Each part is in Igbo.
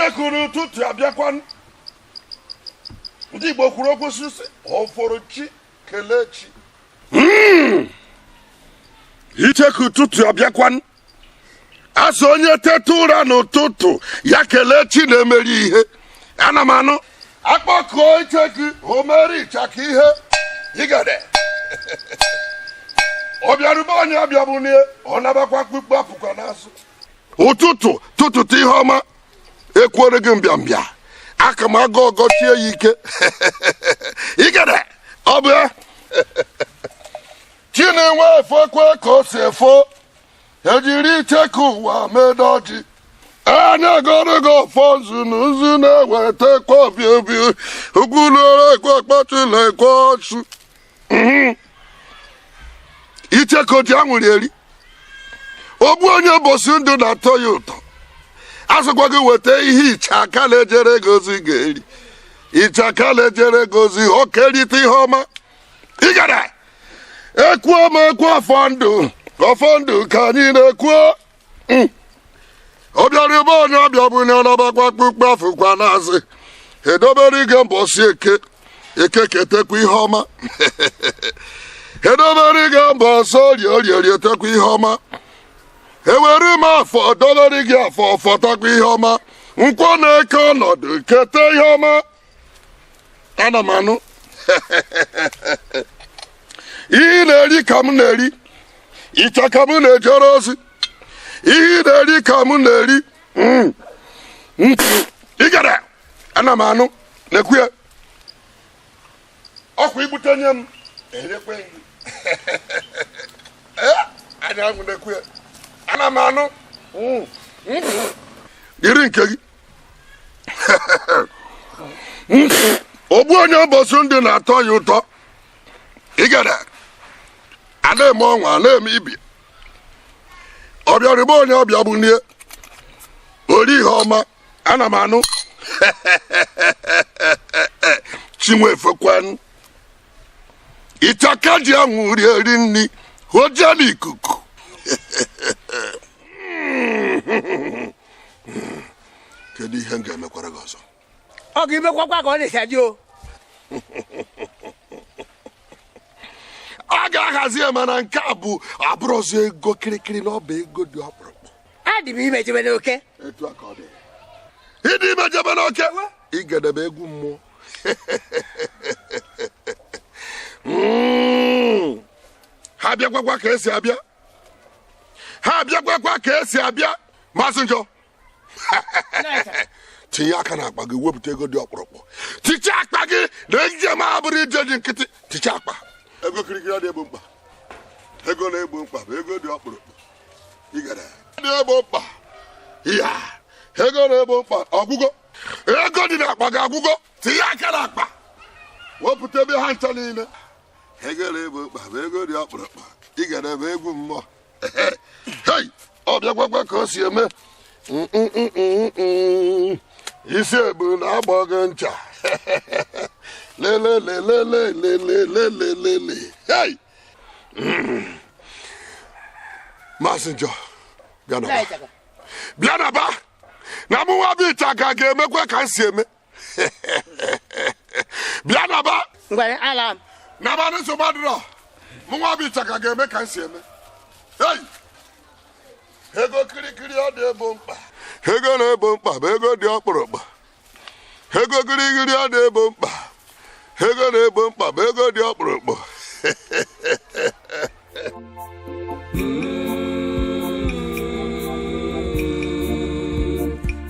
Ichekuru ụtụtụ abịakwa. Ndị Igbo kwuru okwu sị ọfọrọ chi kelee chi. Icheku ụtụtụ abịakwa. Asị onye teta ụra n'ụtụtụ ya kelee chi na-emeri ihe. Ana m anụ akpọkuo icheku o mere ịchaka ihe. Igede ọ bịarube onye ọbịa bụ nie ọ nabakwa mkpukpu apụkwa n'azụ. Ụtụtụ tụtụtụ ihe ọma ekwuore gị mbịambịa aka m aga ọgọ tie ya ike. Igede ọ bụ ya chi na-enwe efo kwe ka o si efo ejiri icheku ụwa medo ọjị anya gọrọ gị ọfọ nzu na nzu na-ewetakwa obi obi ugwuluere ekwe kpọtụla ekwe ọchụ. Icheku ji anwụrụ eri ogbu onye bosi ndụ na-atọ ya ụtọ. Asịkwa gị weta ihe ịchaka na-ejere gị ozi ga-eri ịchaka na-ejere gị ozi okerite ihe ọma. Igede ekwuo m ekwu ọfọ ndụ ọfọ ndụ ka anyị na-ekwuo. Ọ bịara ebe onye ọbịa bụ onye ọnabakwa kpukpu afụkwa n'azụ edobere gị mbọsị eke eke ketekwa ihe ọma. Edobere gị mbọsị orie orie rietekwa ihe ọma. Ewere m afọ dobere gị afọ fọtakwa ihe ọma. Nkwọ na-eke ọnọdụ kete ihe ọma. Ana m anụ ihe ị na-eri ka m na-eri ịcha ka m na-ejere ozi ihe ị na-eri ka m na-eri. Igede ana m anụ na-ekwu ya ọkwa igbute nye m enyekwe gị. Anya anwụ na-ekwu ya ana m anụ iri nke gị. Ogbu onye ụbọchị ndị na-atọ ya ụtọ. Igede a na-eme ọnwa a na-eme ibi ọ bịara ebe onye ọbịa bụ nie ori ihe ọma ana m anụ. Chinwe efekwan ịchaka ji anwụ rie eri nri hojie n'ikuku. Kedu ihe m ga-emekwara gị ọzọ? Ọ ga-emekwakwa ka ọ na-esi adị o. A ga-ahazi ya mana nke a bụ abụrụzi ego kirikiri na ọ bụ ego dị ọkpụrụkpụ. Adị m ime jebe n'oke. Etu a ka ọ dị. Ịdị ime jebe n'oke igedebe egwu mmụọ. Ha abịakwakwa ka esi abịa. Ha abịakwakwa ka esi abịa. Maazị Njọ tinye aka n'akpa gị wepụta ego dị ọkpụrụkpụ. Tichaa akpa gị na njem a bụrụ ije dị nkịtị. Tichaa akpa. Ego kirikiri adị egbo mkpa. Ego na-egbo mkpa bụ ego dị ọkpụrụkpụ. Igede dị egbo mkpa. Ya ego na-egbo mkpa ọgwụgwọ. Ego dị n'akpa gị agwụgwọ. Tinye aka n'akpa wepụta ebe ha ncha niile. Ego na-egbo mkpa bụ ego dị ọkpụrụkpụ. Igede bụ egwu mmụọ. Hei ọ bịakwakwa ka o si eme. Isi ebu na-agbọ gị ncha. Lelelelelelelelelelele. Hei Maazị Njọ bịa na bịa na ba na mụ nwa bụ ịchaka ga-emekwa ka m si eme. Bịa na ba na ba nsogbu adịrọ mụ nwa bụ ịchaka ga-eme ka m si eme. Hei ego kirikiri ọ dị ebo mkpa. Ego na-ebo mkpa bụ ego dị ọkpụrụkpụ. Ego kirikiri ọ dị ebo mkpa. Ego na-ebo mkpa bụ ego dị ọkpụrụkpụ.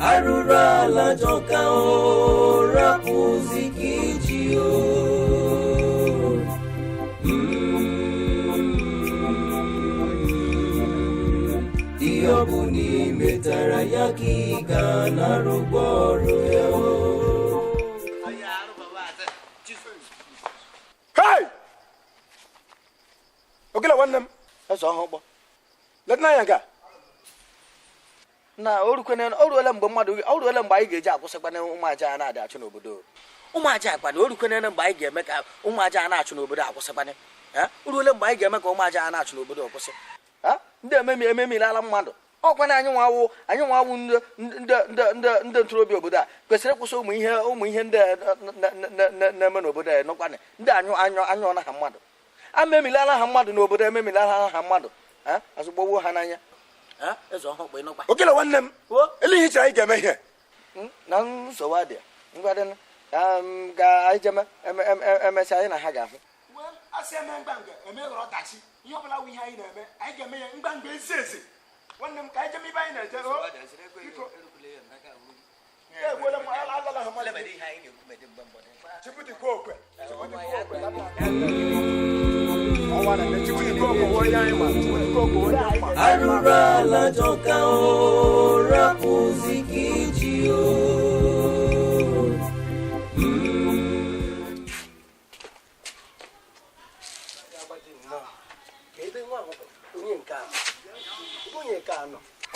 Arụrụ ala jọka o rapụzi ka iji o. Ihe ọ bụ na ị metara ya ka ị ga-anarụgwọ ọrụ ya o. Hey! Ogele nwanne m eze ọhụụ kpọ. Leta anya nke a. Na o ruola mgbe mmadụ o ruola mgbe anyị ga-eji akwụsịkwana ụmụ aja a na-adị achụ n'obodo. Ụmụ aja akwana o rukwenene mgbe anyị ga-eme ka ụmụ aja a na-achụ n'obodo akwụsịkwana. O ruola mgbe anyị ga-eme ka ụmụ aja a na-achụ n'obodo akwụsị. Ndị ememilala mmadụ. Ọkwa na anyị nwawo, anyị nwawo ndị ntorobịa obodo a kwesịrị ịkwụsị ụmụ ihe ndị na-eme n'obodo a. Nụkwanị, ndị anyụ anyụ anyụ na ha mmadụ amemilala ha mmadụ n'obodo, ememilala ha mmadụ, azụgbọgbuo ha n'anya. Eze ọhụụ kpa ịnụkwa. Okele nwanne m, ele ihe ichere anyị ga-eme ihe? Na nsogbu adị. Ngwa dị ka anyị jeme, emesịa anyị na ha ga-ahụ. Asị eme mgbamgbe emeghọrọ ọdachi. Ihe ọbụla wụ ihe anyị na-eme, anyị ga-eme ya mgbamgbe ezi ezi. Nwanne m, ka anyị jeme ibe anyị na-eje. Biko, ihe egbuola m alala ha mmadụ. Chibudikwa okwe, Chibudikwa okwe, ọnwa na Chibudikwa okwe onye anyị ma, Chibudikwa okwe onye anyị ma. Arụrụ ala jọka o, rapụzi ka iji o.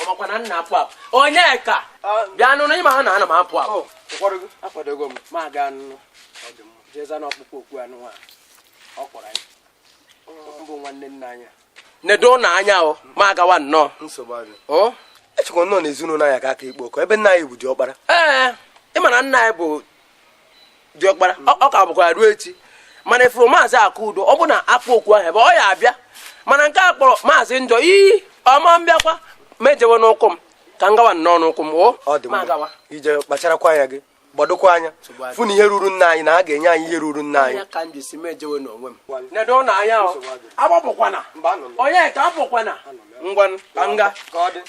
Ọmakwa na nna apụ apụ. Onyeka, bịa nụ na ịma ha na ana m apụ apụ. Akwadogo m, ma aga nụ jeza n'ọkpụkpọ okwu anụ nwa ọ kpọrọ anyị mbụ nwanne nna anya nedo na anya o, ma agawa nnọọ. Nsogbu adị. O. Echekwa nnọọ n'ezinụlọ anyị aka ikpo ọkụ ebe nna anyị bụ diọkpara. Ee, ịma na nna anyị bụ diọkpara, ọ ka bụkwa ruo echi, mana ifuru maazị Akudo, ọ bụ na akpọ okwu ahụ ebe ọ ya abịa, mana nke a kpọrọ maazị njọ iyi ọma mbịakwa ma ejewe n'ụkwụ m, ka m gawa nnọọ n'ụkwụ m o. Ọ dị ma mma. Gawa. Ije kpacharakwa anya gị, gbadokwa anya, fụ na ihe ruru nna anyị na a ga-enye anyị ihe ruru nna anyị. Anya ka m ji si m ejewe n'onwe m, nedo na anya o, agbapụkwana. Onye ka apụkwana. Ngwanụ, ka m gaa. Ka ọ dị.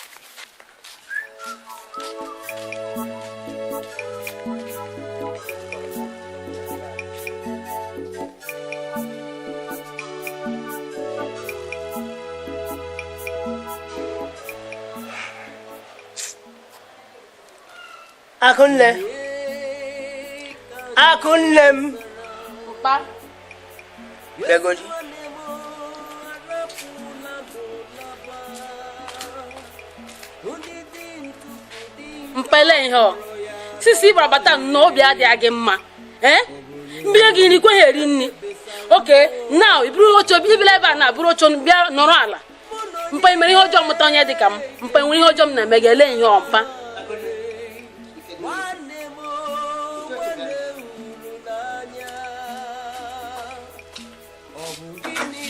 Akụnne, Akụnne m. Mkpa. Bịagodi. Mpele ihe ọ sisi ịgbara bata nnọọ, obi adịghị gị mma. Ee, mbinye gị nri kweghị eri nri. Oke now iburu oche ibila ebe a na buru oche bịa nọrọ ala. Mpa, ị mere ihe ọjọọ mụta onye dị ka m? Mpa, nwere ihe ọjọọ m na-eme gị? Ele ihe ọ, mpa? Nwanne m, nwanne hụrụ n'anya, ọ bụ gịnị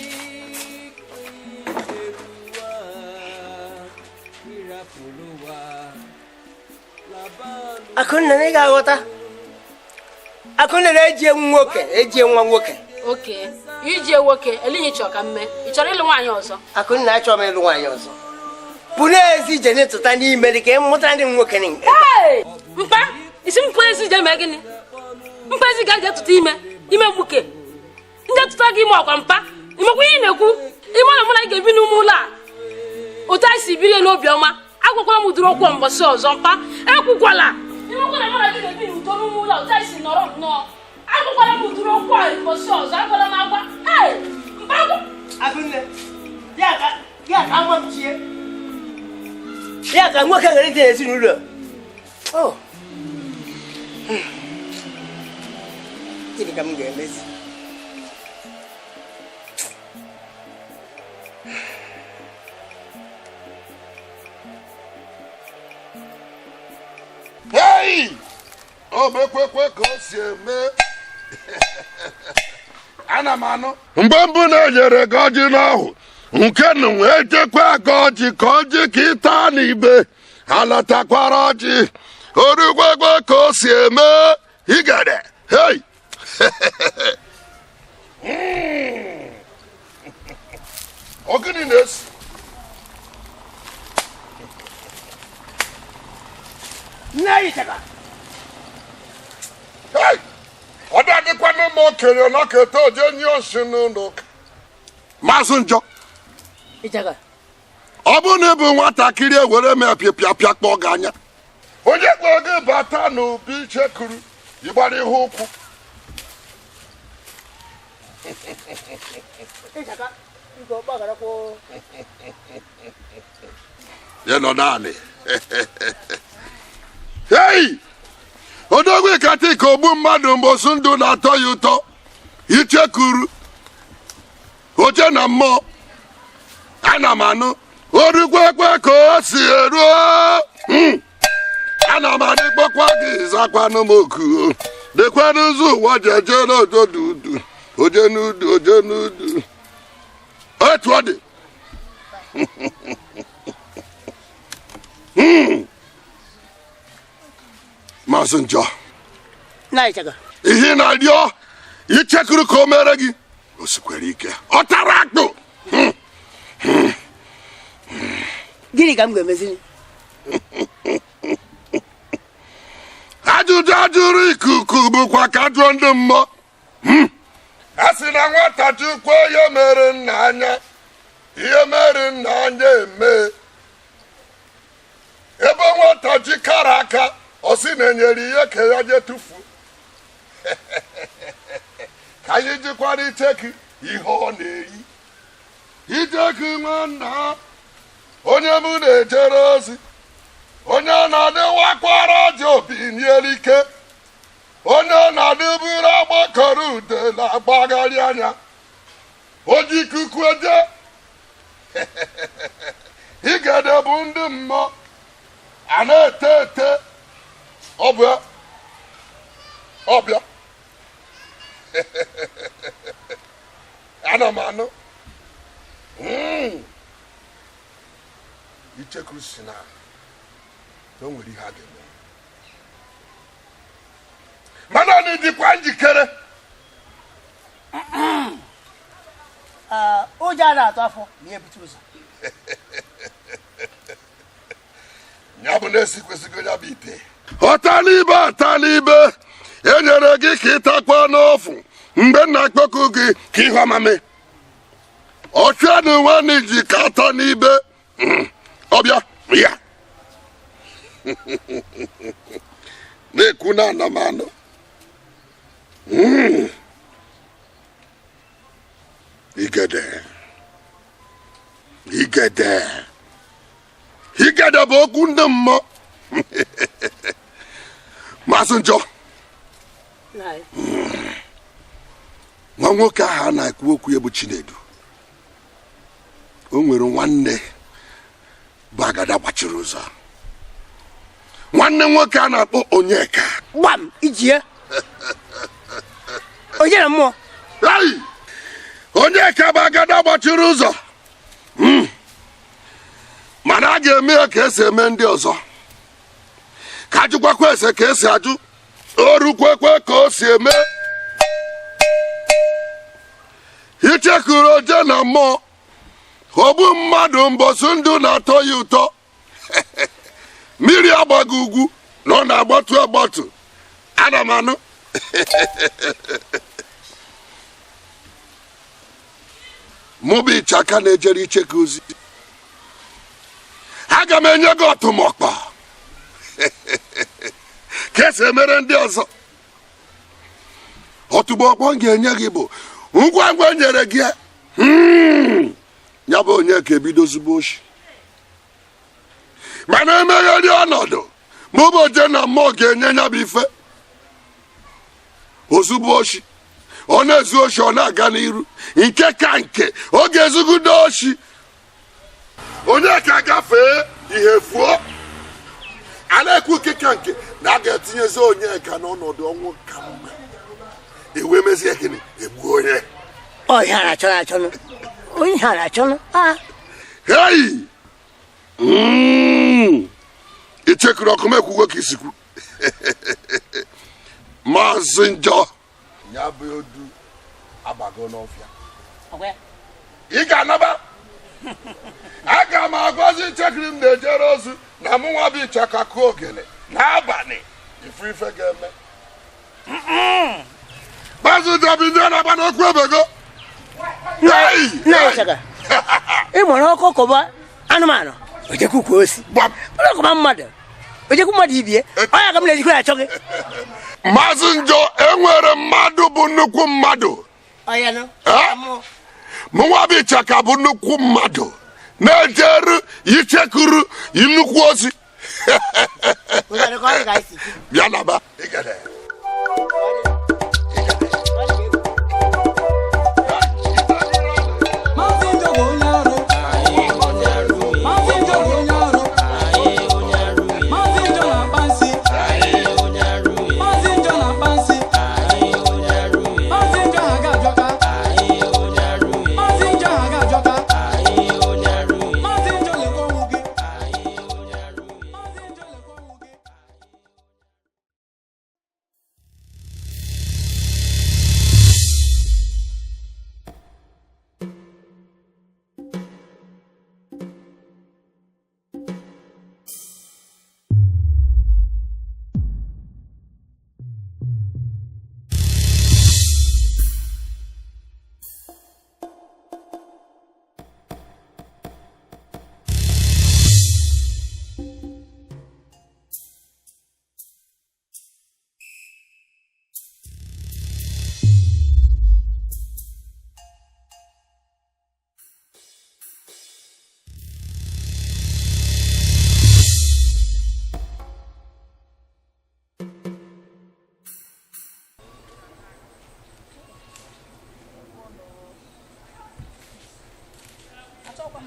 ka ị mere ụwa ịrapụrụ ụwa labanụ? Akụnne na ị ga-aghọta. Akụnne na-eji nwoke, eji nwa nwoke. Oke iji nwoke ele ihe ị chọrọ ka m mee? Ị chọrọ ịlụ nwaanyị ọzọ? Akụnne, achọrọ m ịlụ nwaanyị ọzọ. Pụ n'ezi ije n'ịtụta n'ime dị ka ị mụtara ndị m nwoke. Hey! Mpa, isi m pụọ ezi je mee gịnị? Mpa, ezi ga eje tụta ime, ime mgbuke ndị tụta gị ime ọkwa. Mpa, imekwa ihe ị na-ekwu? Ime na mụ na ị ga-ebi n'ume ụlọ a otu anyị si biri n'obi ọma. Agwakwala m ụdịrị okwu mbọsị ọzọ. Mpa, ekwukwala. Imekwa na mụ na gị ga-ebi n'udo n'ume ụlọ a otu anyị si nọrọ nnọọ. Agwakwala m ụdịrị okwu a mbọsị ọzọ. Agwala m agwa. Hey! Mpa, agwa. Akụnne, ya ka ama m chie ya ka nwoke nwere dị n'ezinụlọ. Oh. Gịnị ka m ga-emezi? Hei! O mekwekwe ka o si eme. Ana m anụ. Mgbe mbụ na-enyere gị ọjị n'ọhụ nke nụ, ejekwa gị ọjị ka ọjị ka ị taa n'ibe alatakwara ọjị orugbegbe ka o si eme igede. Hei! Ọ gịnị na-esi? Nne anyị cheka. Hei! Ọ dị-adịkwana mma okenye nọketa oje nyụọ nsị n'ụlọ ụka. Maazị Njọ. Ịchaka. Ọ bụrụ na ị bụ nwatakịrị, ewere m apịapịa kpọọ gị anya. Onye kpọrọ gị bata n'ubi chekuru ịgbara ihe ụkwụ? Ịchaka, biko gbagharakwa. Ya nọ naanị. Hei! Odogwu katika ogbu mmadụ mgbosi ndụ na-atọ ya ụtọ ichekuru oche na mmụọ. Ana m anụ. Orukwekwe ka o si eruo. Ana m adịkpọkwa gị zakwanụ m oku dịkwa n'ụzọ ụwa ji eje n'ojodudu oje n'udu oje n'udu. Otu ọ dị, Maazị Njọ, ihe ị na-arịọ ichekuru ka o mere gị o sikwere ike, ọ tara akpụ. Gịnị ka m ga-emeziri? Ajụjụ ajụrụ ikuku bụkwa ka jụọ ndị mmụọ. A sị na nwata jụkwa ihe mere nna anya, ihe mere nna anya eme. Ebe nwata ji kara aka, ọ sị na enyere ihe ka ya jee tufuo. Ka anyị jikwara icheku ihe ọ na-eyi. Icheku nwanna, onye mụ na-ejere ozi, onye na-adịwakwara ajọ obi nyere ike, onye na-adịburu agbakọrọ ude na-agbagharị anya, o ji ikuku eje. Igede bụ ndị mmụọ a na-ete ete. Ọbịa ọbịa, ana m anụ. Icheku si na o nwere ihe a ga-eme, mana ọ dịkwa njikere. Ụjọ a na-atụ afọ ma ya ebute ụzọ. Ya bụ na-esikwesịgo ya bụ ite. Ọtala ibe atala ibe e nyere gị ka ịtakwa n'ofu mgbe nna akpọku gị ka ihe ọmame ọchụanụ nwanne ji ka ata n'ibe. Ọbịa ya na-ekwu na anamanụ. Igede igede igede bụ okwu ndị mmụọ. Maazị Njọ, nwa nwoke ahụ a na-ekwu okwu ya bụ Chinedu, o nwere nwanne bụ agada gbachiri ụzọ, nwanne nwoke a na-akpọ Onyeka. Gbam iji ya onye na mmụọ. Onyeka bụ agada gbachiri ụzọ, mana a ga-eme ya ka esi eme ndị ọzọ, ka ajụkwakwa ese ka esi ajụ, orukwekwe ka o si eme. Ichekuru oje na mmụọ, ogbu mmadụ mbọsị ndụ na-atọ ya ụtọ. Mmiri agbaghị ugwu na ọ na-agbatu agbatu. Ana m anụ. Mụ bụ Ichaka na-ejere Icheku ozi, aga m enye gị ọtụmọkpọ ka esi emere ndị ọzọ. Ọtụmọkpọ m ga-enye gị bụ ngwa ngwa nyere gị ya bụ onye ka ebido zugbo oshi, mana emegheri ọnọdụ mụ bụ oje na mmụọ ga-enye ya bụ ife ozugbo oshi. Ọ na-ezu oshi, ọ na-aga n'iru, nke ka nke ọ ga-ezugudo oshi. Onye ka gafee ihe fuo, a na-ekwu nke ka nke na a ga-etinyezi Onyeka n'ọnọdụ ọnwụ ka mma. Ewe mezie gịnị? Egbuo onye. Onye a na-achọ na-achọnụ, onye ha na-achọnụ. Hei, ichekuru ọkụ m ekwugo ka isikwu. Maazị Njọ, ya bụ odu abago n'ọfịa, ị ga-anaba. Aga m agwazi Ichekiri m na-ejere ozu na mụ nwa bụ Ichaka kụọ ogene n'abalị ife ife ga-eme. Maazị Njọ bụ ndị na-agba n'okwu ebego. Ị mụrụ ọkụ kọba anụmanụ ojekwu kwa osi, ọkụba mmadụ ojekwu mmadụ ibie, ọnya ka m na-ejikwa achọ gị. Maazị Njọ, enwere mmadụ bụ nnukwu mmadụ. Mụnwa bụ Ichaka bụ nnukwu mmadụ na-ejeru Ichekuru nnukwu ozi. Bịa naba.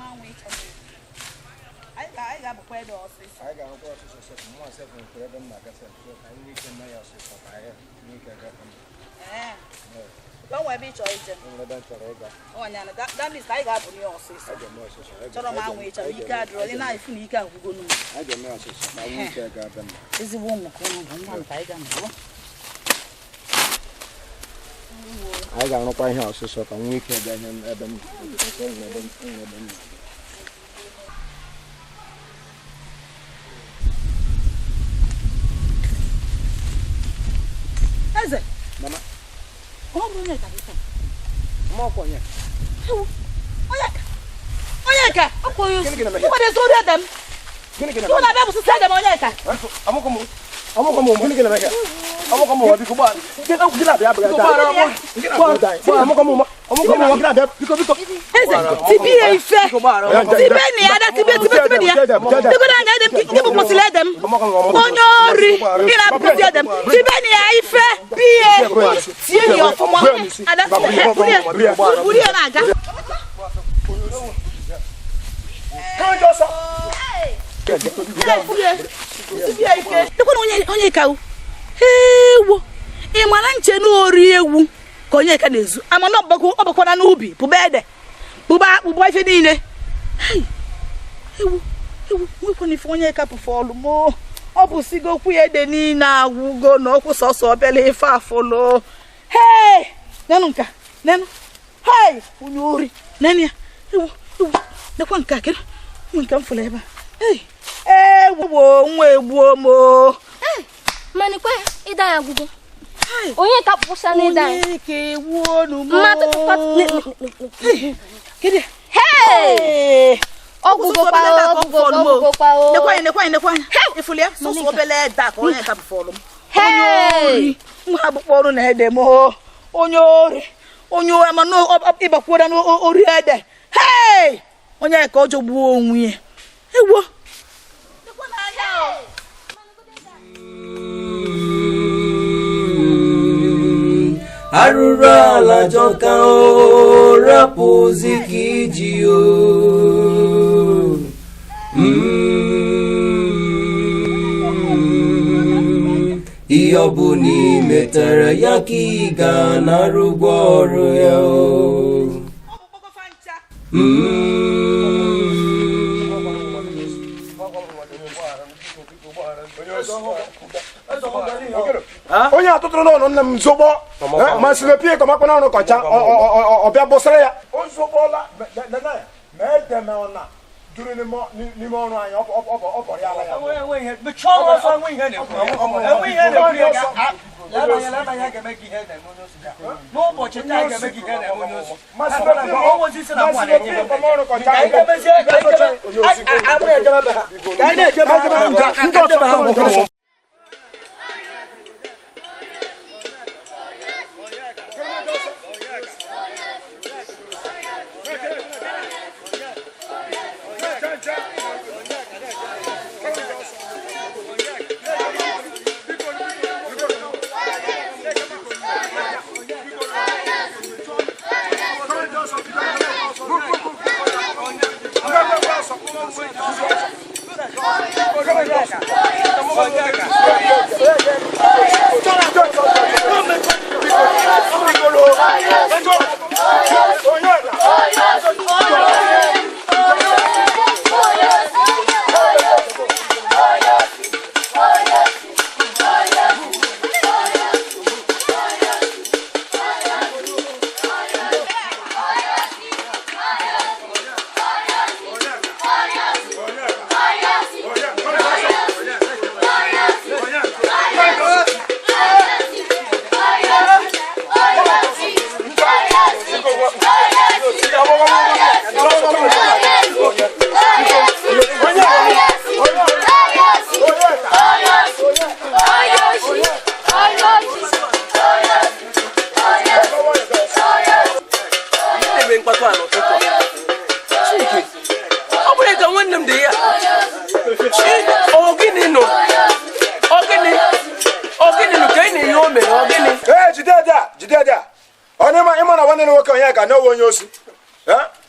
anwụ ịcha m. Anyị ga-abụkwa ede ọsịsọ. Anyị ga-arụkwa ọsịsọ sef, mụnwa sef nwekwara ebe m na-aga sef, so ka anyị nwee ike mee ya ọsịsọ ka anyị nwee ike gaa kama. Ee. O nwere ebe ị chọrọ ije. E nwere ebe m chọrọ ịga. Ọnya na that means anyị ga-abụ ya ọsịsọ. Anyị ga-eme ọsịsọ. Chọrọ m anwụ ịcha m, ike adịrọ, ị na-efu na ike agwụgo n'ụlọ. Anyị ga-eme ọsịsọ ka anyị nwee ike gaa ebe m na-aga. Ezigbo ụmụ ka ụmụ bụ nwa nta anyị ga-anọrọ. Anyị ga-arụkwa ihe ọsịsọ ka m nwee ike gaa ihe ebe m ebe m ebe m na-aga. Eze. Mama. Ọ bụrụ onye ka gị taa? Mma ọkwa onye. Ewu. Onye ka? Onye ka? Ọkwa onye Gịnị gịnị mere? Ụfọdụ ezi ori ede m. Gịnị gịnị Tụ na-abịa bụsịsị ede m onye ka. Amụkọ m. Amụkọ m gịnị gịnị mere? Amụkọ m biko gbaa. Gịnị gịnị abịa abịa taa? Gịnị abịa taa? Amụkọ m amụkọ m gịnị abịa biko biko. Eze, tibi ya ife. Tibe na ya, ada tibe tibe tibe na ya. Tibe na anya ede m, gị bụ kwụsịrị ede m. Onye ori, ị na-abụkwụsị ede m. Tibe na ya ife, biye. Tie ya ọfụma. Ada, buru ya na-aga. Lekwana onye ka ewo ị mara nche n'ori ewu ka onye ka na-ezu ama na ọ bakwana n'ubi pụba ede pụba akpụ bụ ife niile. Ewu ewu nwekwana ife onye ka pụfe ọlụ mo ọ bụ sigokwu ya ede niile agwụgo na ọkwụ sọsọ obele ife afụlụ. Hei nenụ nka nenụ hei onye ori nenụ ya ewu ewu nekwa nka kedu nwe nke m fụrụ ebe a. Hei ewo nwa egbuo m o. Mana kwe ịda ya agwụgo. Onye ka kpụsa n'ịda ya. Onye ka egbuo nu m. Mmadụ Kedu? Hey! Ọgwụgokwa ọgwụgokwa o. Nekwa anya nekwa anya nekwa anya. Ifụlụ ya sọsọ obele ede a ka onye ka bụfọlụ m. Hey! Nwa agbụkpọ ọrụ na ede m o. Onye ori onye ori ama na ịbakwuola n'ori ede. Hey! Onye ka ọ jọgbuo onwe ya. Ewo. Arụrụ ala jọka o rapụzi ka iji o. Ihe ọ bụla ị metara ya ka ị ga-anara ụgwọ ọrụ ya o. Onye atụtụrụ n'ọnụ nne m zogbo ma siri pie ka makwa n'ọnụ kọcha ọbịa bụsịrị ya. O zogbola ma edeme ọ na duru n'ime ọrụ anyị ọ bọrọ ya ala ya.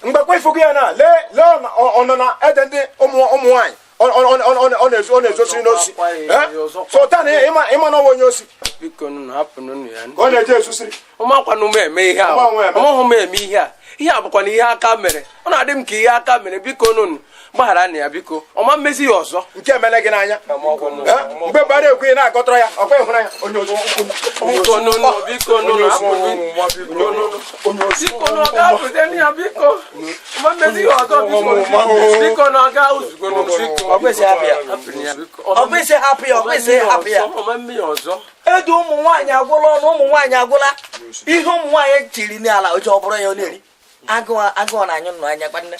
Mgbakwa ifugo ya na lee lee ọ nọ na ede ndị ụmụ nwaanyị ọ na-ezosiri n'osi. So taa na ịma na ọwa onye osi. Biko nụ hapụnụ nụ ya. Ka ọ na-eje esusiri. Ụmakwanụ m eme ihe a. Ọmụhụ m eme ihe a. Ihe a bụkwa na ihe aka mere. Ọ na-adị m ka ihe aka mere. Biko nụ gbaghara na ya biko. Ọma mmezi ya ọzọ. Nke emele gị n'anya. Mgbe mgbe a na-ekwu na-akọtọrọ ya, ọkwa ịhụnanya onye osi. Biko nụ biko nụ hapụnụ. Biko nụ ọ ga-apụta ya biko. Ọma mmezi ya ọzọ biko. Biko nụ ọ ga-ozugbo nụ biko. Ọ kwesị hapụ ya. Ọ kwesị hapụ ya, ọ kwesị hapụ ya. Ọma mmezi ya ọzọ. Edu ụmụ nwaanyị agwụla ọnụ, ụmụ nwaanyị agwụla. Ihe ụmụ nwaanyị tiri n'ala oche ọ bụrụ ya ọ na-eri. Agụụ na-anyụ nnụ anya kwanne.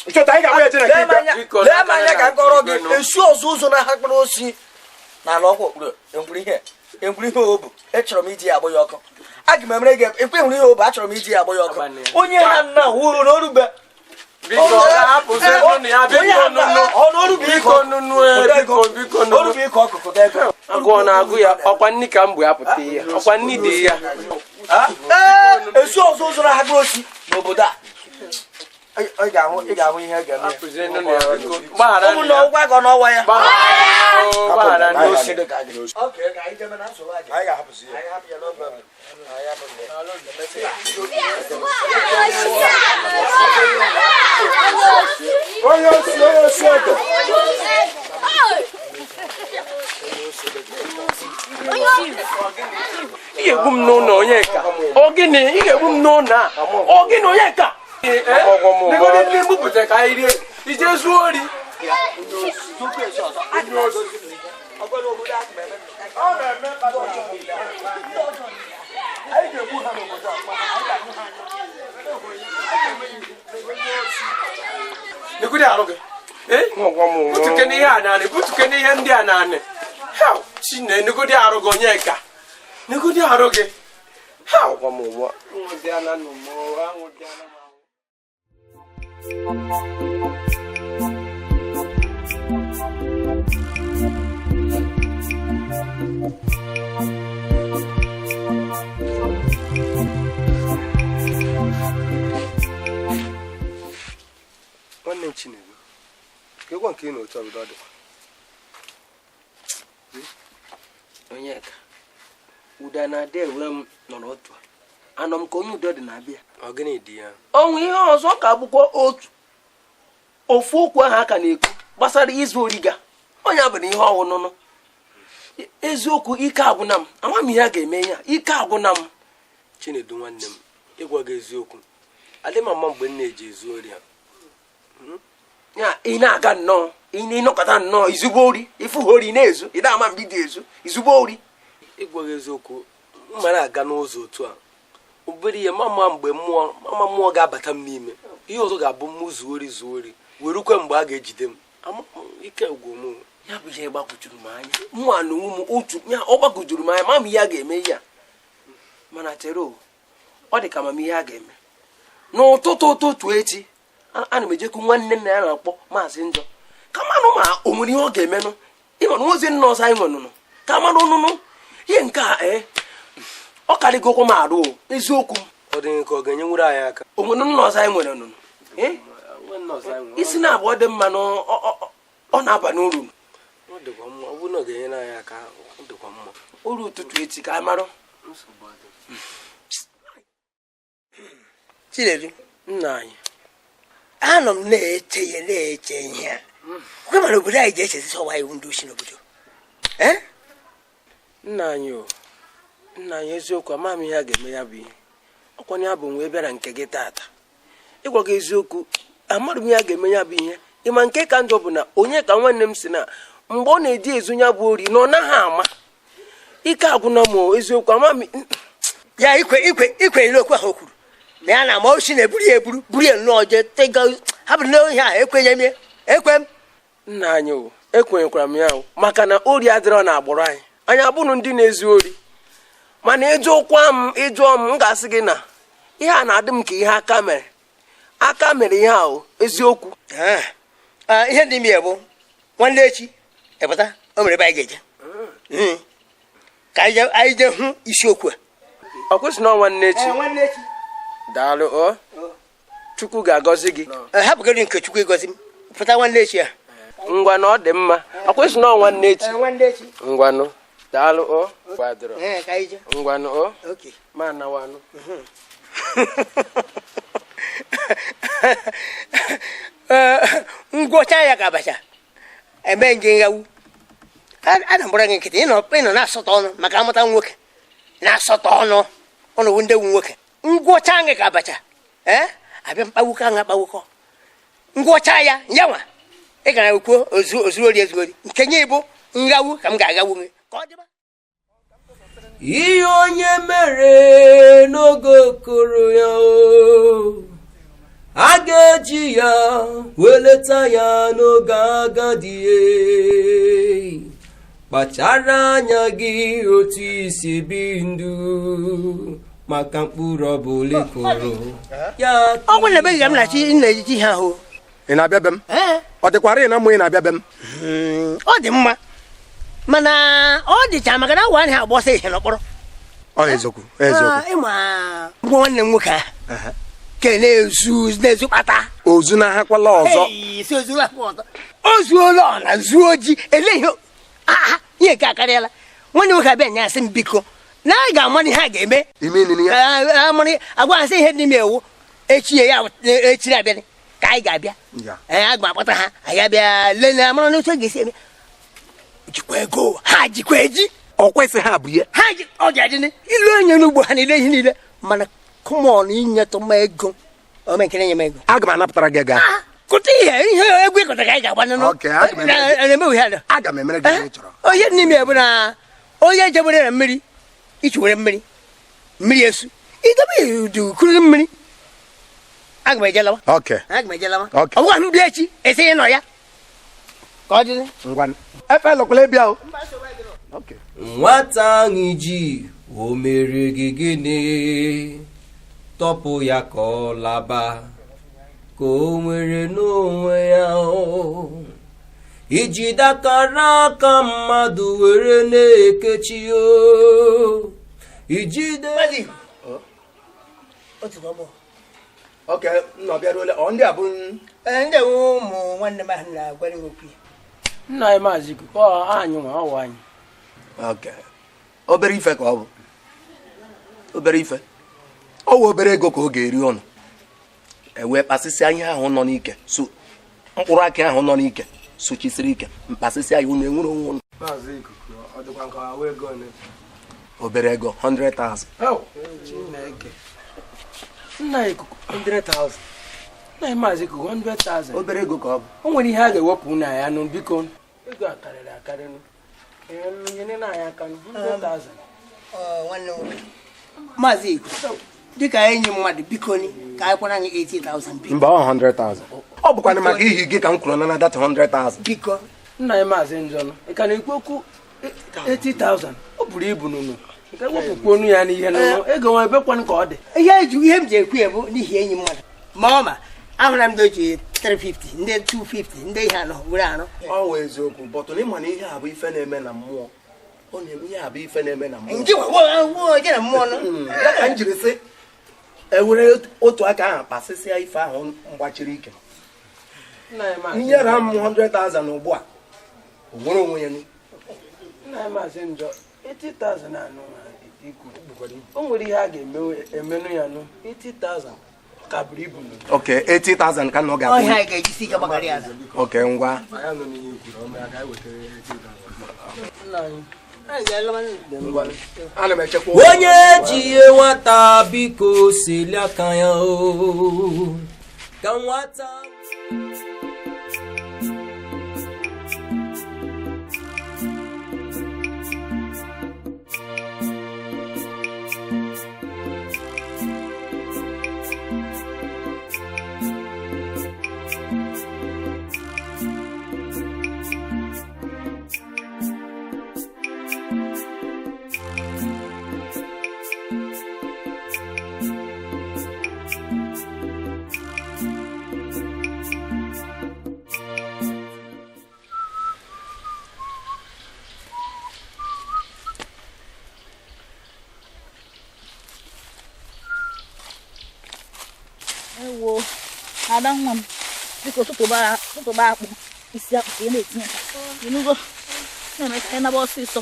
Lee m anya ka nkọrọ gị esi ọzọ ụzọ na ha kpụrụ osi n'ala ọkwa okpuru enwere ihe obu echọrọ m iji ya agbụ ya ọkụ. Aga m emere gị ekwe nwere ihe obu achọrọ m iji ya agbụ ya ọkụ. Onye ha nna wuru n'orube. Agụọ na-agụ ya ọkwa nni ka m bụ apụta ihe ọkwa nni dị ya. Esi ọzọ ụzọ na ha kpụrụ osi n'obodo a. Ị ga-ahụ ihe ga-eme. Ụmụnne ọgwụgwọ agọ n'ọwa ya. Onye osi onye osi ede. Ị ga-egbu m n'ụlọ Onyeka. Ọ gịnị? Ị ga-egbu m n'ụlọ a. Ọ gịnị Onyeka? Negodi ndị mbupụta ka anyị rie. Ije zuo ori. Negodi arụ gị. Butuke n'ihe a naanị, butuke n'ihe ndị a naanị. Chine, negodi arụ gị Onyeka. Negodi arụ gị. Nwanne m Chinedu, ka ịgwa nke ị na otu obodo ọ dịkwa. Onyeka, udo na-adị ewe m nọrọ otu a. Anọ m ka onye udo dị na-abịa. Ọ gịnị dị ya? Ọnwụ ihe ọzọ ka bụkwa otu ofu okwu ahụ aka na-ekwu gbasara izu origa. Onye bụ na ihe ọwụ nụnụ. Eziokwu ike agwụna m. Ama m ihe a ga-eme ya. Ike agwụna m. Chinedu nwanne m, ịgwa gị eziokwu. Adị m ama mgbe m na-eji ezu ori a. Ya ị na-aga nnọọ, ị na-ịnọkọta nnọọ izugbo ori, ịfụ ha ori na-ezu, ị na-ama mgbe ị ga-ezu, izugbo ori. Ịgwa gị eziokwu, m mara aga n'ụzọ otu a. Obere ihe mama mgbe mmụọ ga-abata m n'ime. Ihe ọzọ ga-abụ m zuo ori zuo ori, werukwe mgbe a ga-ejide m. Ike gwụ m. Ya bụ ihe gbagwojuru m anya. Mụ na onwe m otu ya ọ gbagwojuru m anya, ma m ihe a ga-eme ya. Mana chere o, ọ dị ka amamihe a ga-eme. N'ụtụtụ ụtụtụ echi, ana m ejekwu nwanne nna ya na-akpọ Maazị Njọ. Ka manụ ma o nwere ihe ọ ga-emenụ. Ịma na ozi nna ọzọ anyị nwenụnụ. Ka manụ nụnụ. Ihe nke a ọ karịgokwa m arụ o, eziokwu m. Ọ dị nke ọ ga-enyenwuru anyị aka. O nwere nna ọzọ anyị nwere nụnụ. Isi na abụọ dị mma na ọ na-aba n'uru. Ọ dịkwa mma, ọ bụrụ na ọ ga-enyere anyị aka, ọ dịkwa mma. Uru ụtụtụ echi ka anyị marụ. Chinedu, nna anyị. Anọ m na-eche ihe na-eche ihe a. Kwe mana obodo anyị ji echezi ọwa iwu ndị osi n'obodo. Nna anyị o, nna anyị eziokwu ama m ihe a ga-eme ya bụ ihe. Ọkwa ya bụ wee bịara nke gị taata. Ịgwa gị eziokwu, amarụ m ihe a ga-eme ya bụ ihe. Ịma nke ka njọ bụ na onye ka nwanne m si na mgbe ọ na-eji ezu ya bụ ori na ọ naghị ama. Ike agwụna m eziokwu ama m. Ya ikwe n'okwu ahụ o kwuru. Na ya na ama osi na-eburu ya eburu buru ya nnọọ jee tega hapụ n'ohi ahụ ekwenye m ekwe m. Nna anyị o, ekwenyekwara m ya o, maka na ori adịrọ na agbụrụ anyị. Anyị abụrụ ndị na-ezu ori. Mana ịjụkwa m ịjụọ m m ga-asị gị na ihe a na-adị m ka ihe aka mere. Aka mere ihe ahụ eziokwu. Ihe ndị m ya bụ nwanne echi ịpụta o mere ebe anyị ga-eje. Ka anyị jee hụ isiokwu a. Ọ kwesị na nwanne echi. Nwanne echi. Daalụ o. Chukwu ga-agọzi gị. Hapụgoro nke Chukwu ịgọzi m, pụta nwanne echi ya. Ngwa na ọ dị mma. Ọ kwesị na ọ nwanne echi. Nwanne echi. Ngwanụ. Daalụ o. Kwadoro. Ka anyị jee. Ngwanụ o. Okay. Ma nawanụ. Ngwọcha ya ka abacha eme nje nghawu. A na-agbara gị nkịtị, ị nọ na-asọtọ ọnụ maka amụta nwoke na-asọtọ ọnụ ọnụ wụ ndị wu nwoke. Ngwọcha gị ka abacha ee abịa mkpawukọ ahụ akpawukọ ngwọcha ya nyanwa ị gara kwuo ozu ori ezu ori nke nye bụ nghawu ka m ga-aghawu gị ka ọ dịba. Ihe onye mere n'oge okoro ya o, a ga-eji ya weleta ya n'oge agadi. Kpachara anya gị otu isi bi ndụ maka mkpụrụ ọbụla ị kụrụ ya. Ọgwụ na ebe gị ka m na-achị na-ejiji ha ahụ. Ị na-abịa be m? Ọ dịkwara ị na mmụ ị na-abịa be m? Ọ dị mma, mana ọ dịcha maka na awa anaghị agba ọsọ ihe n'ọkpọrọ. Ọ eziokwu, eziokwu. Ịma ngwa nwanne m nwoke ahụ ke na-ezu na-ezu kpata. Ozu na-ahakwala ọzọ. Ei, si ozu ahụ ọzọ, o zuola ọla zuo ji ele ihe aha ihe nke akarịala. Nwanne m nwoke abịa nya asị m biko na a ga-ama ihe a ga-eme. Ime nini ya. Amụrị agwa asị ihe dị n'ime ewu echi ya echi na-abịa ka anyị ga-abịa. Ya. Ee, aga m akpọta ha, anyị abịa lelee amara n'otu ọ ga-esi eme. Jikwa ego ha jikwa eji. Ọ kwesị ha bụ ya. Ha ji ọ dị adịnị ilu enye n'ugbo ha niile ihe niile, mana kụmọn inyetụ m ego ome nke na-enye m ego. Aga m anapụtara gị ego ahụ. Kụta ihe ihe egwu ịkọta ka anyị ga-agba nụnụ. Okay, aga m emere gị. Na-eme ihe ala. Aga m emere gị ihe ị chọrọ. Onye n'ime ya bụ na onye jebere na mmiri ichuwere mmiri mmiri esu idebe udu kuru mmiri, aga m eje lawa. Okay. Aga m eje lawa. Okay. Ọ bụghị m bịa echi esi ị nọ ya ka ọ dịrị. Ngwa, efe lọkwala ịbịa o. Okay. Nwata ahụ ji o mere gị gịnị? Tọpụ ya ka ọ laba ka o nwere n'onwe ya o. Iji dakara aka mmadụ were na-ekechi o ijide. Maazị, otu ọgbọ. Okay, nna ọ bịaruola. Ọ ndị a bụ Ee, ndị ewu ụmụ nwanne m ahụ na-agwara gị okwu ya. Nna anyị maazị Ikuku, ọ anyị nwa ọwụ anyị. Okay. Obere ife ka ọ bụ. Obere ife. Ọ wụ obere ego ka ọ ga-eri ọnụ. E wee kpasịsịa ihe ahụ nọ n'ike. So mkpụrụ akị ahụ nọ n'ike sochisiri ike mkpasịsịa ya unu enwere onwe unu. Maazị Ikuku, ọ dịkwa nke awa ego ole? Obere ego 100,000. Oh, Chineke. Nna Ikuku 100,000. Nna anyị maazị Ikuku 100,000. Obere ego ka ọ bụ. O nwere ihe a ga-ewepụ na ya nụ biko. Ego a karịrị akarị nụ. Ee, nyere na anyị aka nụ 100,000. Ọ, nwanne m nwoke maazị Ikuku, dịka enyi mmadụ, biko ni ka anyị kwara anyị 80,000 biko. Mba, ọ 100,000. Ọ bụkwa maka ihi gị ka m kwuru na data 100,000. Biko. Nna anyị maazị Njọnụ, ị ka na-ekwu okwu 80,000? O buru ibu nụnụ. Nke wepụkwu onu ya n'ihe nụnụ. Ego nwa ebe kwanụ ka ọ dị. Ihe eji ihe m ji ekwu ya bụ n'ihi enyi mmadụ, ma ọ ma ahụra m ndị oji 350, ndị 250, ndị ihe anọ were arụ. Ọ wụ eziokwu, but na ịma na ihe a bụ ife na-eme na mmụọ. Ọ na-eme ihe a bụ ife na-eme na mmụọ. Nke nwa oje na mmụọ nọ. Ya ka m jiri sị ewere otu aka ahụ kpasịsịa ife ahụ mgbachiri ike. Nna anyị maazị Nyere m 100,000 ugbu a. O nwere onwe ya nụ. Nna anyị maazị Njọ, 80,000 anụ ikwu. O nwere ihe a ga-emenụ ya nụ 80,000 ọ ka buru ibu nụ. Okay, 80,000 ka nna ọ Ọhịa ga-akwụ. anyị ga-ejisi ike gbakarị ala. Okay, ngwa. Anyị anọ n'ihe kwuru, ọ mere ka anyị wetara 80,000. Nna anyị. Anyị ga-alọba nụ. Ana m echekwa. Onye ji ihe nwata biko seli aka ya o ka nwata. Ada nwa m biko tụtụba akpụ isi akpụ ka ị na-etinye ịnụgo na-eme ka ị naba ọsịsọ.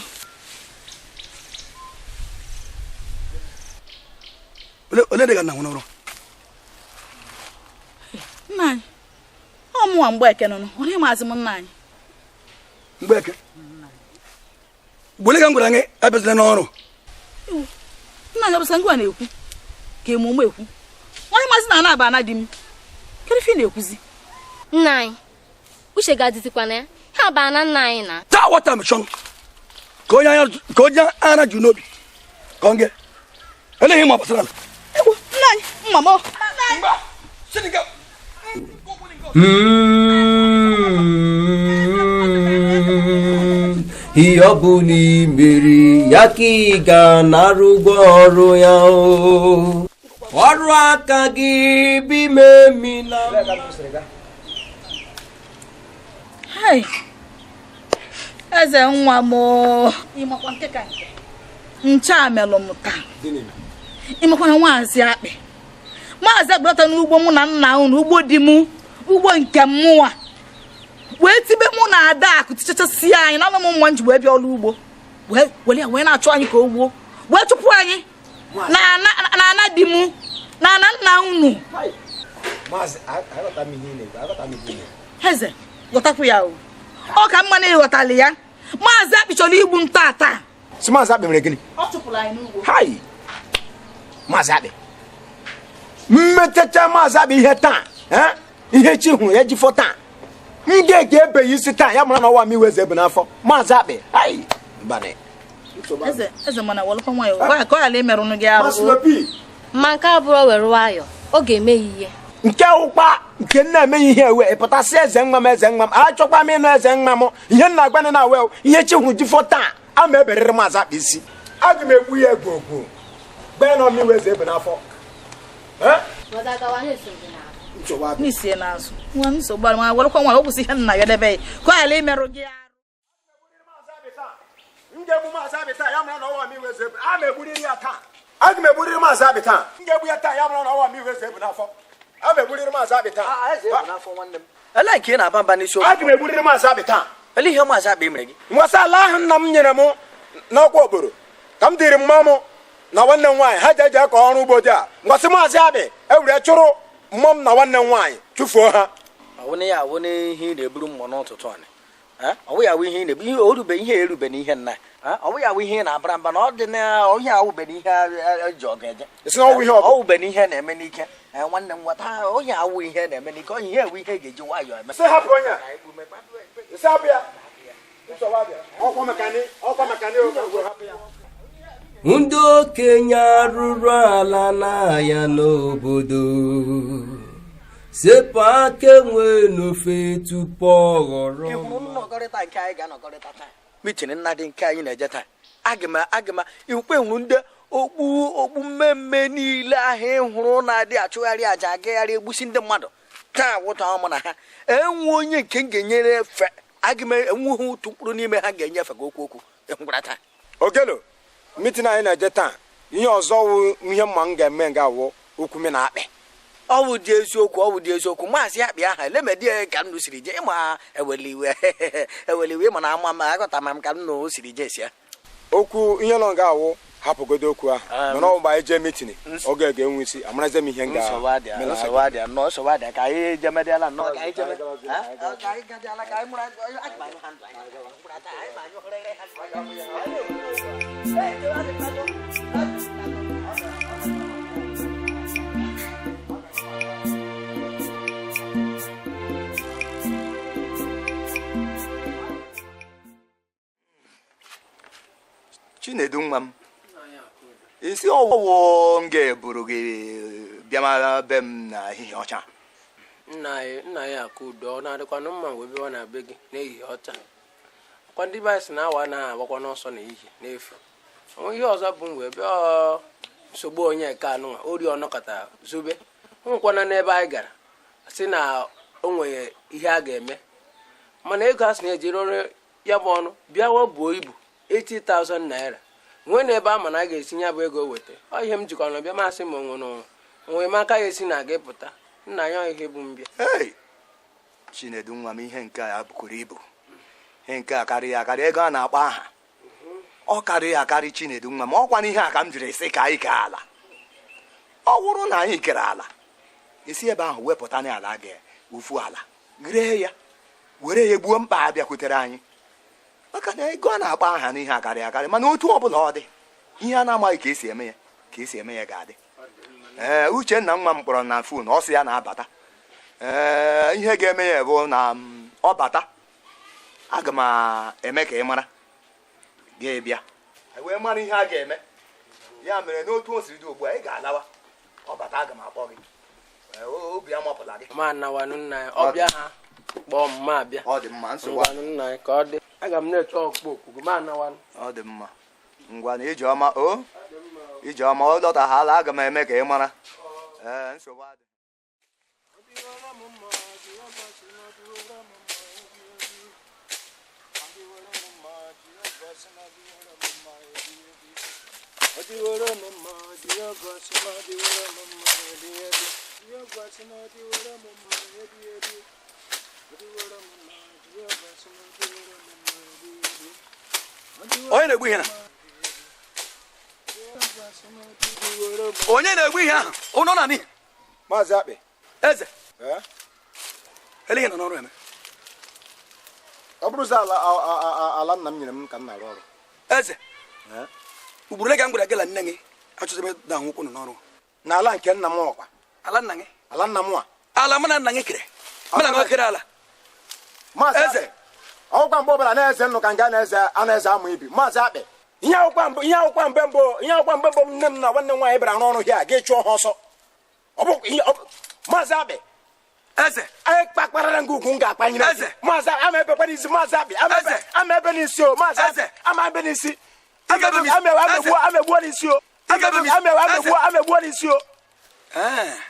Ole dị ka nna nwụrụ? Nna anyị ọ mụnwa Mgbeke nụnụ onye maazị m nna anyị. Mgbeke gbole ka m gwara gị abịazila n'ọrụ. Nna anyị ọbụsa ngwa na-ekwu ka emume ekwu onye maazị na ana-aba ana di m kedu ife ị na-ekwuzi? Nna anyị uche ga-adịzikwa na ya ha baa na nna anyị na taa wata m chọn ka onye ara ju n'obi ka ọ gị eleghị ma gbasara. Nna anyị mma m ihe ọ bụ na imeri ya ka ị ga-anara ụgwọ ọrụ ya o ọrụ aka gị bụ ime emila. Eze nwa m ịmakwa nke ka nke nche a melụ m taa ịmakwa na maazị akpị lọta n'ugbo mụ na nna unu ugbo di m ugbo nke mụnwa wee tibe mụ na Adakụ tichachasị anyị na ọnụ m nwa nji wee bịa ọrụ ugbo wee were ya wee na-achụ anyị ka o gbuo wee chụpụ anyị na ana di m na ana nna unu. Eze ghọtakwu ya o ọ ka mma na ịghọtali ya. Maazị Akpị chọrọ igbu m tata. Si maazị Akpị mere gịnị? Ọ chụpụrụ anyị n'ugbo. Hai maazị Akpị mmechacha maazị Akpị ihe taa ihe chi hụrụ ya jifọ taa m ga-eke ebeghị isi taa ya mara na ọwa m iwe eze bụ n'afọ maazị Akpị. Hai mbane eze eze mana welụkwa nwayọ ka ọ ghara imerụnụ gị arụ. Ma nke abụrụ were nwayọ ọ ga-eme ya ihe nke ụkpa nke nna emeghị ihe ewe ịpụtasị eze nwa m eze nwa m achọkwa m ịnụ eze nwa m ihe nna agbanị na awe ihe chi hụrụ jifọ taa ama eberịrị maazị Akpị isi aga m egbu ya egwogwo gbee na ọmịwe eze bụ n'afọ. N'isie n'azụ nwa nsogbu ma welụkwa nwayọ ọ kwụsị ihe nna ya debe ya ka ọ ghara imerụ gị arụ. M ga-egbu maazị Akpị taa ya mara na ọwa m iwe eze ama egburiri ya taa. Aga m egburiri maazị Akpị taa. M ga-egbu ya taa ya mara na ọwa m iwe eze bụ n'afọ. Ama egburiri maazị Akpị taa. Ele nke ị na-aba mba n'isi okwu. Aga m egburiri maazị Akpị taa. Ele ihe maazị Akpị mere gị? Nwasa ala ahụ nna m nyere m n'ọkwa obodo ka m dịrị mma m na nwanne m nwaanyị ha ji eje kọọ ọrụ ugbo dị a ngwasị maazị Akpị ewere chụrụ mmụọ m na nwanne m nwaanyị chụfuo ha. Ọwụna ya awụ n'ihe ị na-eburu mmụọ n'ụtụtụ anị ọwụ ya awụ ihe ị na-ebu ihe orube ihe erube na ihe nna ọwụ ya awụ ihe ị na-abara mba na ọ dị na ihe awụbe na ihe eji ọgụ eje ọwụbe na ihe na-eme n'ike nwanne m nwata onye awụ ihe na-eme n'ike onye ihe ewu ihe ga-eji nwayọọ eme. Ndị okenye arụrụ ala n'ahịa n'obodo sepụ aka enwe n'ofe tupu ọ ghọrọ. Nnọkọrịta nke anyị ga-anọkọrịta taa mitin nna dị nke anyị na-eje taa aga m ikwe hụrụ ndị okpu mmemme niile ahụ ị hụrụ na-adị achụgharị aja agagharị egbusi ndị mmadụ taa wụta mụ na ha enwe onye nke m ga-enyere efe aga m enweghị otu mkpụrụ n'ime ha ga-enyefe gị okwu ịhụkwara taa. Ogelo mitin anyị na-eje taa ihe ọzọ wụ ihe mma m ga-eme nga awụ okwu m na akpị. Ọ bụ dị eziokwu maazị Akpị aha elemedi ka m siri jee ịma eweliwe ịma na ama m aghọta ma m ka m nụ siri jee si ya okwu ihe nọ nga awụ hapụgodo okwu ahụ mana ọ mgbe anyị jee mitin oge ga-enwe isi amarazie m ihe nga ka anyị jemediala nnọọ ka anyị jeme Chinedu nwa m isi ọwụwụ m ga-eburu gị bịa be m na ehihie ọcha. Nna ya Akụdo ọ na-adịkwanụ mma wee bịawa na be gị n'ehihie ọcha akwa ndị be anyị sị na awa anaghị agbakwa n'ọsọ n'ehihie n'efu onwe ihe ọzọ bụ m wee bịa nsogbu onye nke anụnwa ori ọnọkọta zobe nwekwana n'ebe anyị gara sị na o nwere ihe a ga-eme mana ego a sị na-ejiri ọrụ ya bụ ọnụ bịawa buo ibu 80,000 naira nwee n'ebe a ma na a ga-esi ya bụ ego weta ọ ihe m jikwa na bịa masị m onwere onwe m aka ya esi na gị pụta Nna ya ihe bụ mbịa. Hey! Chinedu nwa m, ihe nke a bụkwuru ibu. Ihe nke a karịa akarị ego a na-akpọ aha. Ọ karịa akarị Chinedu nwa m, ọkwa n'ihe a ka m jiri sị ka anyị kee ala. Ọ wụrụ na anyị kere ala, esi ebe ahụ wepụta n'ala gị ofu ala, ree ya, were ya gbuo mkpa a bịakwutere anyị. Maka na ego a na-akpọ aha n'ihe akarị akarị, mana otu ọbụla ọ dị, ihe a na-amaghị ka esi eme ya, ka esi eme ya ga-adị. Ee, Uchenna nwa m kpọrọ na fon, ọ sị ya na-abata. Ee, ihe ga-eme ya bụ na ọ bata, aga m eme ka ị mara, ga-ebịa wee mara ihe a ga-eme. Ya mere n'otu o siri dị ugbu a, ị ga-alawa. Ọ bata, aga m akpọ gị. Obi amapụla gị. Ma nawanụ nna ya, ọ bịa ha kpọọ m ma abịa. Ọ dị mma, nsogbu. Ngwanụ nna ya ka ọ dị. Aga m na-eche ọkpụ oku gị, ma nawanụ. Ọ dị mma. Ngwa na Ijeọma o. Ijeọma ọ lọtaghala, aga m eme ka ị mara. Ee, nsogbu adị. Onye na-egbu ihe na? Onye na-egbu ihe ahụ? Ụnọ na n'ihe? Maazị Akpị. Eze. Ele ihe nọ n'ọrụ eme. Ọ bụrụzi ala nna m nyere m ka m na-arụ ọrụ. Eze. Ugboro ole ka m gwara gị la nne gị achọghị m ịda ahụ ụkwụ nọ n'ọrụ? N'ala nke nna m ọkwa. Ala nna gị? Ala nna m a. Ala mụ na nna gị kere. Mụ na gị kere ala. Maazị akwụkwọ mgbe ọbụla na-eze nnụ ka nga na-eze a na-eze amụ ibi. Maazị Akpị. Ihe akwụkwọ mbụ mgbe mbụ nne m na nwanne m nwaanyị bịara n'ọrụ hịa ga chụọ ha ọsọ. Ọ bụ ihe Maazị Akpị. Eze. Anyị kpakparara ngụ ugwu m ga-akpanyere. Eze. Maazị Akpị, ama ebekwa n'isi Maazị Akpị. Ama ebe n'isi o Maazị Akpị. Ama ebe n'isi. Ama egbuo n'isi o. Ama egbuo n'isi o.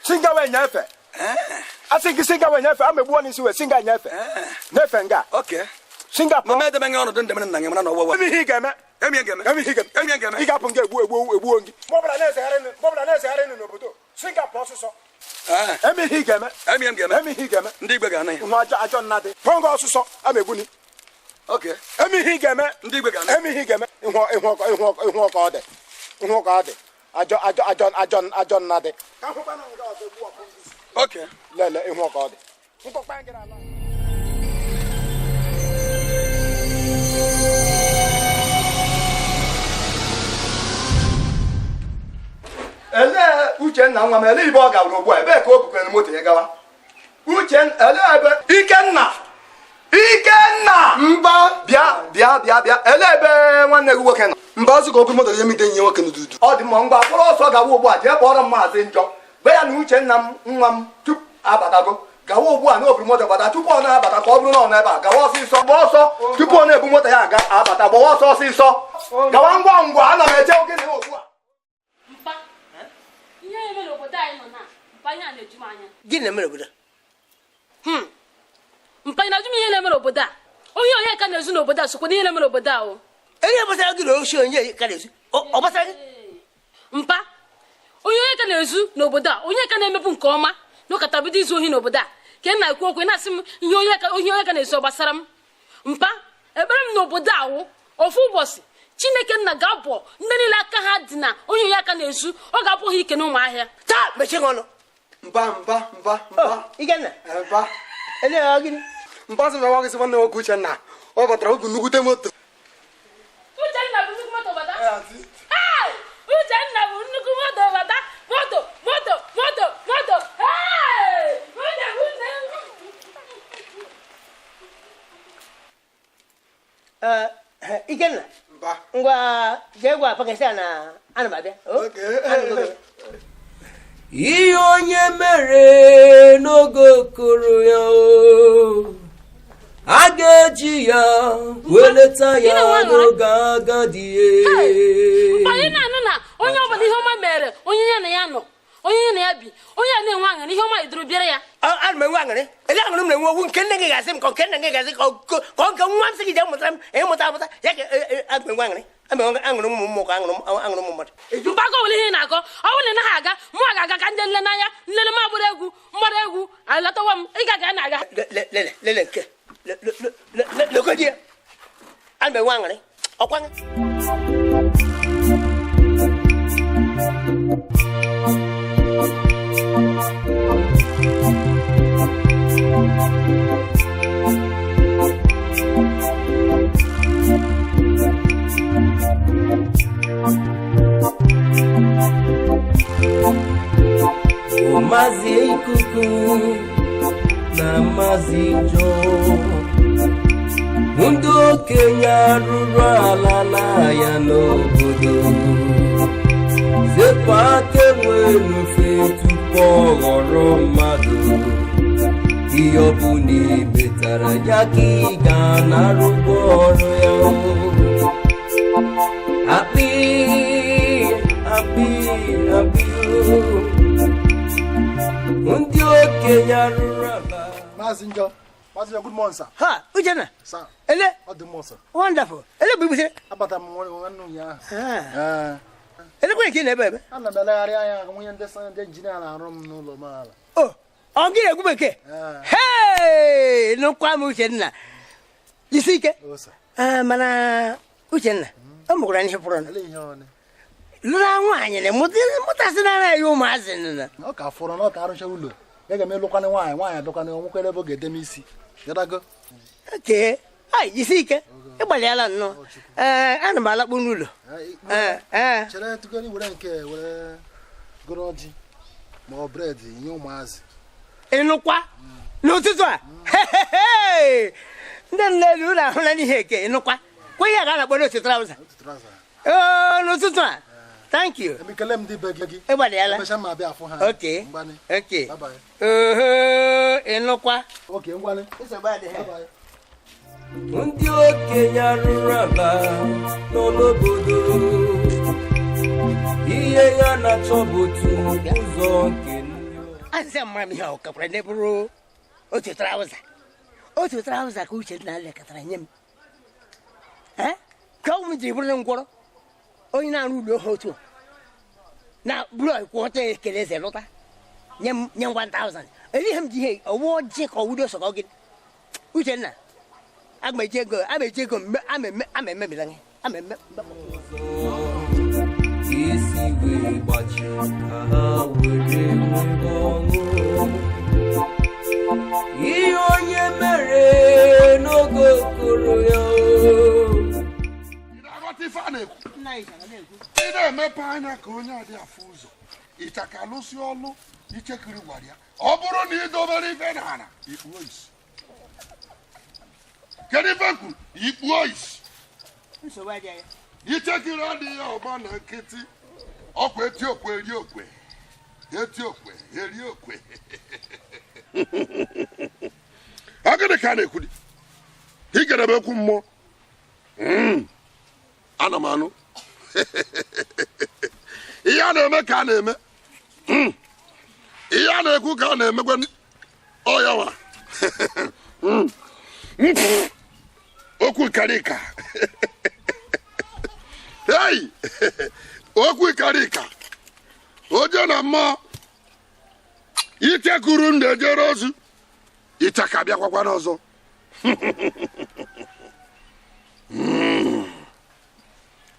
Singa wee nyefe. Asị gị singa wee nyefe, ama egbuo n'isi wee singa nyefe. Nyefe nga. Okay. Singa pụọ. Mama edebe gị ọnọdụ ndị mere nna gị mara na ọwụwa. Emi ihe ị ga-eme. Emi ihe ga-eme. Emi ihe ga-eme. Emi ihe ga-eme. Ị ga-apụ nga egbuo gị. Mgbe ọbụla na-ezegharị n'obodo, singa pụọ ọsụsọ. Emi ihe ị ga-eme. Emi ihe ga-eme. Emi ihe ị ga-eme. Ndị igwe ga-ana ya. Nwa ajọ nna dị. Pụọ nga ọsụsọ, ama egbuni. Okay. Emi ihe ị ga-eme. Ndị igwe ga-ana. Emi ihe ị ga-eme. Ịhụ ọka ọ dị. Ịhụ ọka ọ dị. Ajọ nna dị. Ka hụkwa na nga ọzọ egbu ọkụ. Okay. Lele ịhụ ọka ọ dị. Nkọkpa ngịrị ala. Elee Uchenna nwa m, elee ibe ọ gawara ugbu a, ebee ka o bukwere moto ya gawa? Uchenna, elee ebe Ikenna! Ikenna! Mba! Bịa bịa bịa bịa, elee ebe nwanne gị nwoke nọ? Mba, ọzọ ka ọ bụrụ moto ya emite enyi nwoke n'ududu. Ọ dị mma, ngwa kpọrọ ọsọ gawa ugbu a, jee kpọrọ m Maazị Njọ. Gwa ya na Uchenna m nwa m tupu abatago. Gawa ugbu a na o buru moto bata tupu ọ na-abata, ka ọ bụrụ na ọ nọ ebe a, gawa ọsịsọ, gbaa ọsọ tupu ọ na-ebu moto ya aga abata, gbawa ọsọ ọsịsọ. Gawa ngwa ngwa, ana m eche oge na ugbu a. Gịnị na-eme n'obodo? Mpa, ị na-ajụ m ihe na-eme n'obodo a? Onye onye ka na-ezu n'obodo a sokwa n'ihe na-eme n'obodo a o. Onye gbasara gị na oshi onye ka na-ezu? Ọ gbasara gị? Mpa, onye onye ka na-ezu n'obodo a, onye ka na-emebu nke ọma na ụkata bido izu ohi n'obodo a, ka ị na-ekwu okwu na-asị m ihe onye ka na-ezu ọ gbasara m. Mpa, ekpere m n'obodo a wụ ofu ụbọchị Chineke nna ga-abọ ndị niile aka ha dị na onye onye aka na-ezu, ọ ga-abụ ha ike n'ụmụahịa. Taa, mechie gị ọnụ. Mba mba mba mba. Ikenna. Mba. Ele ọ gịnị? Mba sị na nwa gị sị nwanne nwoke Uchenna, ọ batara ogu nnukwute moto. Uchenna bụ nnukwu moto bata. Uchenna bụ nnukwu moto bata. Moto moto moto moto. Ikenna. Mba. Ngwa jee gwa Pakistan na ana m abịa. Ihe onye mere n'oge okoro ya o, a ga-eji ya weleta ya n'oge agadi. Mpa, ị na-anụ na onye ọbụla ihe ọma mere onye ya na ya nọ, onye ya na ya bi, onye a na-enwe aṅụrị, ihe ọma iduru bịara ya. Ana m enwe aṅụrị. Ele aṅụrị m na-enwe owu nke nne gị ga-asị m ka nke nne gị ga-asị ka nke nwa m sị gị jee mụtara m ịmụta amụta ya ka ana m enwe aṅụrị. Aṅụrụ ụmụ mmụọ ka aṅụrụ ụmụ mmadụ. Mgbago were ihe ị na-akọ ọ bụrụ na ị naghị aga mụ ga-aga ka ndị nle n'anya nlele m agbụrụ egwu mgbara egwu alọtawa m ị ga-aga na-aga. Lele nke lekodi ya ana m enwe aṅụrị ọkwa. Mazi ikuku na mazi njọ ndị okenye arụrụ ala n'ahịa n'obodo zepụ aka enwe n'ofe tupu ọ ghọrọ mmadụ ihe ọ bụla imetara ya ka ị ga-anara ụgwọ ọrụ ya. Akpị akpị akpị ndị okenye arụrụ ala. Maazị Njọ, Maazị Njọ, good morning, sir. Ha, Uchenna. Sir. Ele. Ọ dị mma, sir. Wonderful. Ele bụ ibusere. Abata m nwanne ụnyaahụ. Ele kwere ka ị na-ebe ebe. Ana m elegharị anya nwunye ndị ndị injinia na-arụ m n'ụlọ m ala. O, ọ gị na-egwu bekee? Hey, nụkwa m Uchenna. Jisi ike. Mana Uchenna, ọ mụkwara ihe pụrụ. Lụra nwaanyị na mụtasị nara ya ụmụazị nna. Ọ ka fọrọ na ọ ka arụcha ụlọ. Ya ga-eme lụkwanị nwaanyị nwaanyị abịakwanị onwekwere ebe ọ ga-edeme isi. Yadago. Okee, ai jisi ike. Ịgbalịala nnọọ. Ee, ana m alakpu n'ụlọ. Ee. Chere tugoro were nke were goro ọjị ma ọ bred nye ụmụazị. Ịnụkwa n'ụtụtụ a. Ndị nne elu ụlọ ahụla n'ihe eke ịnụkwa. Kwa ihe a ga na-akpọ n'otu traụza. Ee, n'ụtụtụ a. Thank you. Emekele m dị be gị. Ịgbalịala. Emechaa ma abịa afụ ha. Okay. Ngwanị. Okay. Bye bye. Oho, ịnụkwa. Okay, ngwanị. Bye bye. Ndị okenye arụrụ ala nọ n'obodo ihe ya na-achọ bụ otu ụzọ nke ndị. Azịza mara m ihe ọ kakwara n'eburu otu traụza. Otu traụza ka Uchenna lekọtara nye m. Ka ọ m jiri bụrụ ngwọrọ onye na-arụ ụlọ ha otu na bụrụ kwụ ọtọ ekele eze lụta nye m 1000. Ele ihe m ji ihe ọwụ ọjị ka ọwụdo sọ gị. Uchenna, aga m eji ego ama emebila gị ama eme isi wee gbachi ka ha were nwere ọṅụ ihe onye mere n'oge okoro ya. Ị na-emepe anya ka onye adị afụ ụzọ ịchaka lụsị ọlụ ichekiri gwara ya ọ bụrụ na ị dobere ife n'ala ikpuo isi. Kedu ife kwuru? Ikpuo isi. Ichekiri adịghị ọgba na nkịtị ọkwa eti okwe eri okwe eti okwe eri okwe. Ọ gịnị ka a na-ekwu dị? Ị gara ebe ekwu mmụọ. Ana m anụ. Ihe a na-eme ka a na-eme. Ihe a na-ekwu ka a na-emekwa ọya nwa. Okwu karịka. Hey! Okwu karịka. Oje na mmụọ. Ichekuru m na-ejere ozu. Ịchaka bịakwakwa n'ọzọ.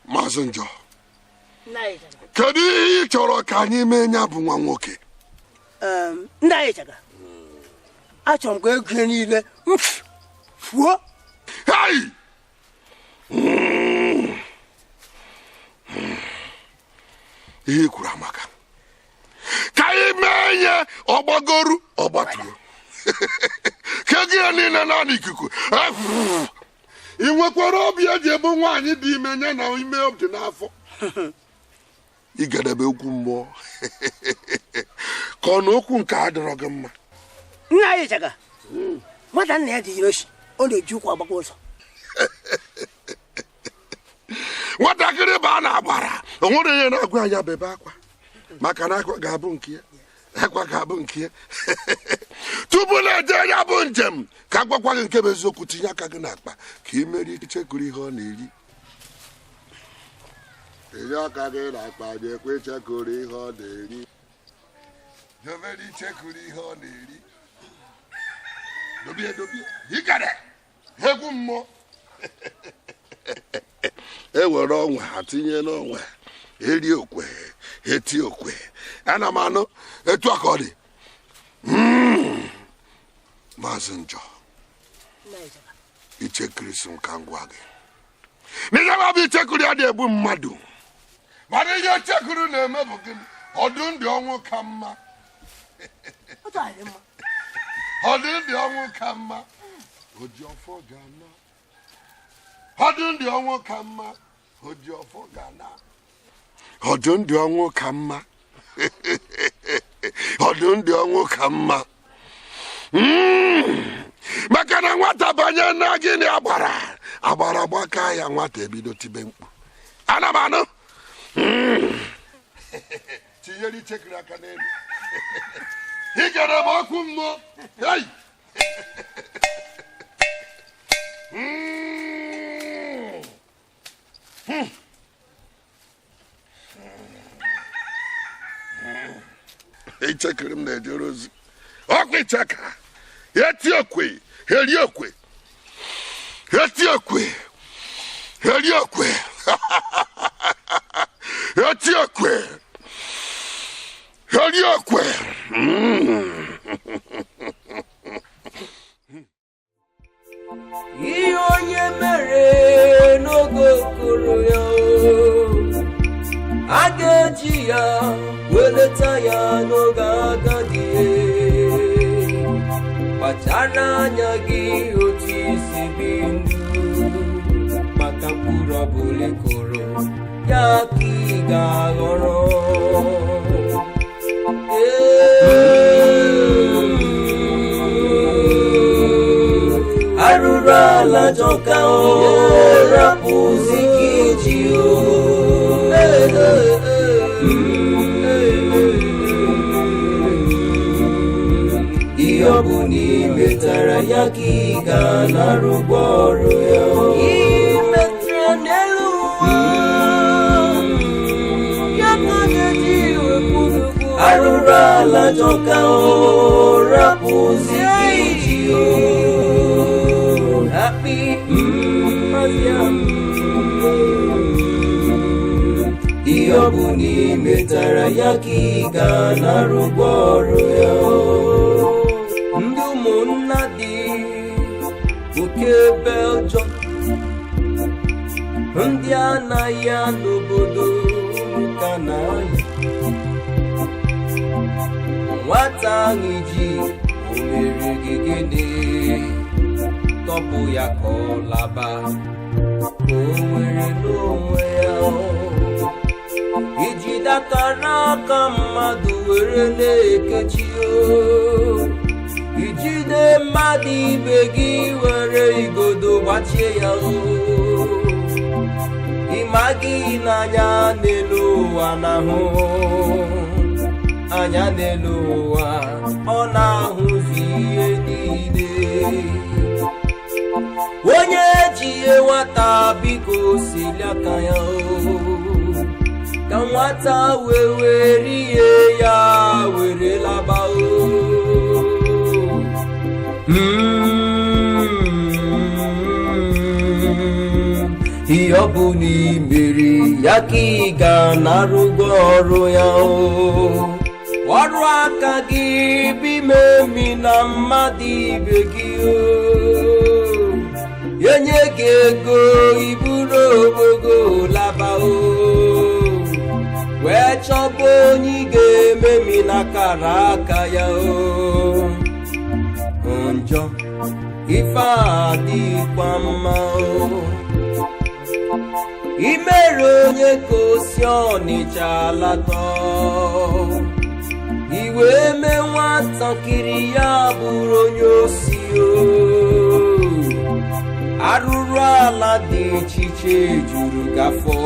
Maazị Njọ, kedu ihe ị chọrọ ka anyị mee ya bụ nwa nwoke? Ndị anyị chaka achọrọ m ka ego niile fuo. Hey! Ihe i kwuru amaka. Ka anyị mee ihe ọgbagoru ọgbatuo. Ka ego ya niile naanị ikuku. Ị nwekwara obi eji ebu nwaanyị dị ime ya na ime dị n'afọ. Igadebe okwu mmụọ ka ọ na okwu nke adịrọ gị mma. Nna anyị chaka nwata nna ya dị oshi ọ na-eji ụkwụ agbakwa ụzọ. Nwatakịrị bụ a na-agbara o nwere onye na-agwa ya bebe akwa maka na akwa ga-abụ nke ya akwa ga-abụ nke ya. Tupu na-eje ya bụ njem ka agwakwa gị nke bụ eziokwu tinye aka gị n'akpa ka ị merie ichekuru ihe ọ na-eri. Tinye aka gị n'akpa jekwe chekuru ihe ọ na-eri. Dobere ichekuru ihe ọ na-eri. Dobie dobie. Ikere. Egwu mmụọ. Ewere ọnwa ha tinye n'ọnwa. Eri okwe, eti okwe. Ana m anụ etu a ka ọ dị. Maazị Njọ. Ichekiri si m ka m gwa gị. N'ịgaba bụ ichekiri adịghị egbu mmadụ. Mana ihe ichekiri na-eme bụ gịnị? Ọdụ ndị ọnwụ ka mma. Ọdụ ndị ọnwụ ka mma. Oji ọfọ ga-ana. Ọdụ ndị ọnwụ ka mma. Oji ọfọ ga-ana. Ọdụ ndị ọnwụ ka mma. Ọdụ ndị ọnwụ ka mma. Maka na nwata banye na gịnị agbara agbara gbaka ya nwata ebido tibe mkpu. Ana m anụ. Tinyere ichekiri aka n'elu. Ị gara m okwu mmụọ. Hey! Ichekiri m na-ejere ozi. Ọkwa icheka. Eti okwe, eri okwe. Eti okwe, eri okwe. Eti okwe, eri okwe. Ihe onye mere n'oge okoro ya, a ga-eji ya weleta ya n'oge agadi. Kpachara anya gị otu isi bi ndụ, maka mkpụrụ ọbụla ị kụrụ ya ka ị ga-aghọrọ. Arụrụ ala jọka o, rapụzi ka iji o. Ihe ọ bụ na ị metara ya ka ị ga-anara ụgwọ ọrụ ya. Ị metere n'elu ụwa ya ka a ga-eji wepụ gị ụgwọ. Arụrụ ala jọka o, rapụzi ka iji o. Akpị ihe ọ bụ na ị metara ya ka ị ga-anara ụgwọ ọrụ ya. Ndị ụmụnna dị oke Belgium, ndị anaghị n'obodo ka na-aya. Nwata ahụ ji o mere gị gịnị? Tọpụ ya ka ọ laba, ka o nwere n'onwe ya. Iji dakara aka mmadụ were na-ekechi o. Ijide mmadụ ibe gị were igodo gbachie ya o. Ịmaghị n'anya n'elu ụwa na-ahụ, anya n'elu ụwa ọ na-ahụzi ihe niile. Onye ji nwata biko sili aka ya o, ka nwata wee were ihe ya were laba o. Ihe ọ bụ na ị mere ya ka ị ga-anara ụgwọ ọrụ ya o. Ọrụ aka gị bụ imemi na mmadụ ibe gị o. Enye gị ego iburu okpogo laba o, wee chọba onye ị ga-ememi n'akara aka ya o. Njọ ife a adịghịkwa mma o. Imere onye ka o si Ọnịcha lata, iwe mee nwatakịrị ya bụrụ onye osi o. Arụrụ ala dị iche iche juru gafọ,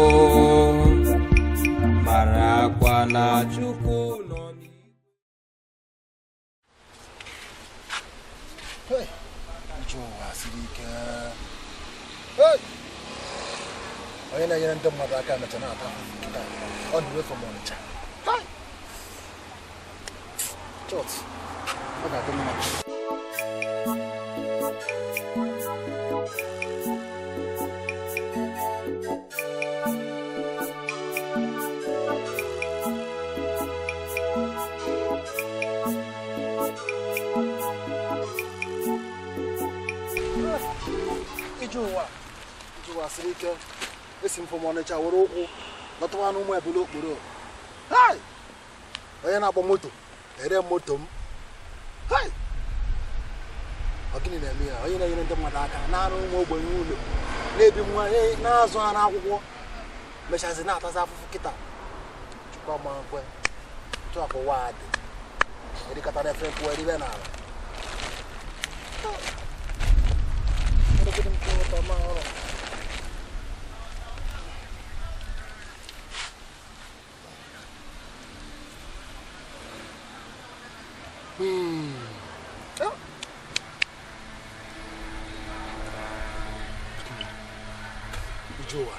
mara akwa na Chukwu nọ n'ihu. Ije ụwa siri ike. Onye na-enyere ndị mmadụ aka mecha na-ata afụfụ kịta ọ na-ewe from Ọnịcha. Chọọchị ọ ga-adị mma. Ije ụwa siri ike. Esi m from Ọnịcha were ụkwụ lọtawa n'ụmụ ebele okporo. Onye na-agba moto ere moto m. Ọ gịnị na-eme ya? Onye na-enyere ndị mmadụ aka na-arụ ụmụ ogbenye ụlọ na-ebi nwa na-azụ ha n'akwụkwọ mechazi na-atazi afụfụ kịta. Chukwu ama nkwe tụapụ ụwa dị erikọtara efe kwuo eribe n'ala. Ije ụwa.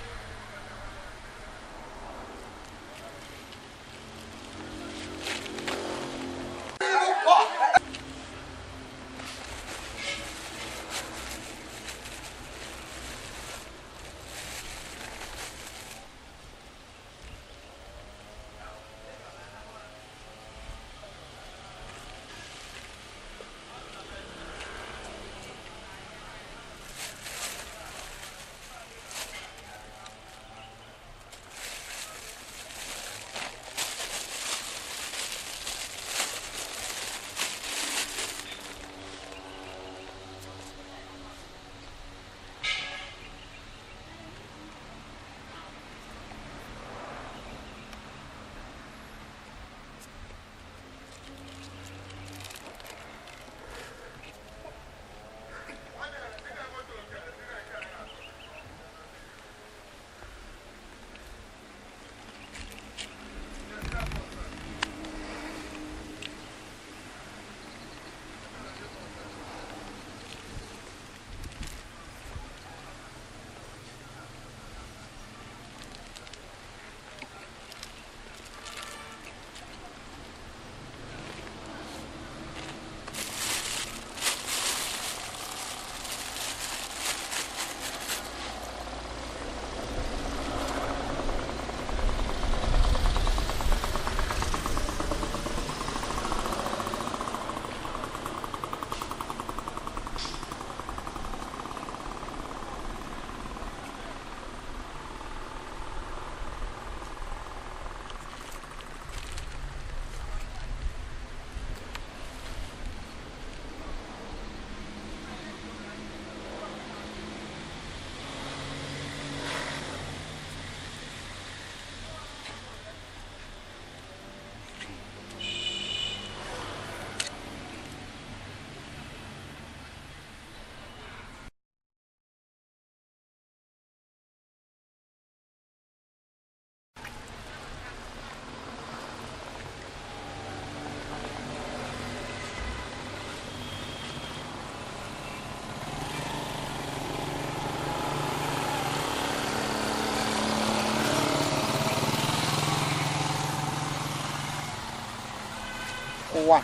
Ụwa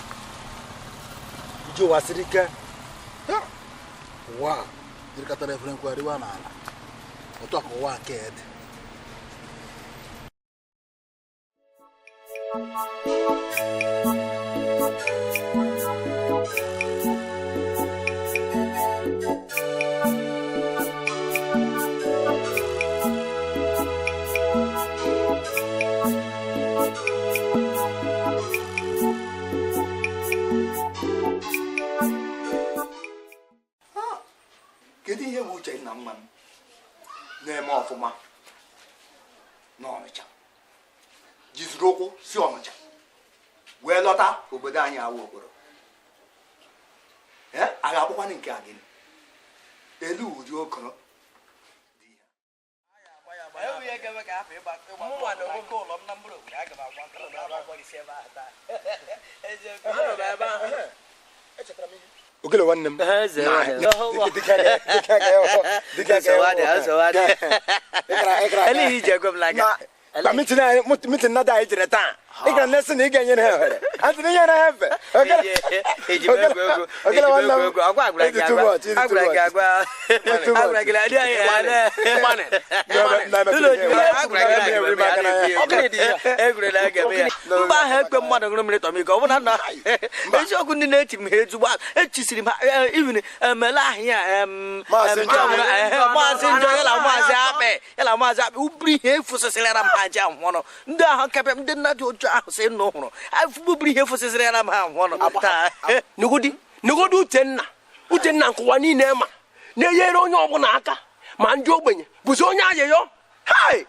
ije ụwa siri ike. Ụwa jirikọtara efere nkwa riwa n'ala. Otu a ka ụwa nke dị. Kedu ihe bụ Uchenna nwa m na-eme ọfụma n'Ọnịcha jizuru ụkwụ si Ọnịcha wee lọta obodo anyị awụ okporo a ga-akpọkwanụ nke a gịnị elu ụdị okoro Ogele nwanne m. Na meeting na da ijere taa. Ị gara na-esi na ị ga-enyere ha ohere. Antị na inyere ha efe. Ogele nwanne m. It's too much. It's too much. Mba ahụ ekwe mmadụ ṅụrụ mmiri tọmiko ọ bụ na nna eziokwu ndị na-echi m ha ezigbo echisiri m ha even emele ahụ ya maazị njọ ya na maazị akpị ya na maazị akpị ubiri ihe efusịsịrịra m ha ji ahụ ọnụ ndị ahụ kebe ndị nna dị otu ahụ sị nna hụrụ ubiri ihe efusịsịrịra m ha ahụ ọnụ taa. Nugodi Uchenna nkụwa niile ma na-enyere onye ọbụla aka ma ndị ogbenye bụzi onye ayịyọ. Hai,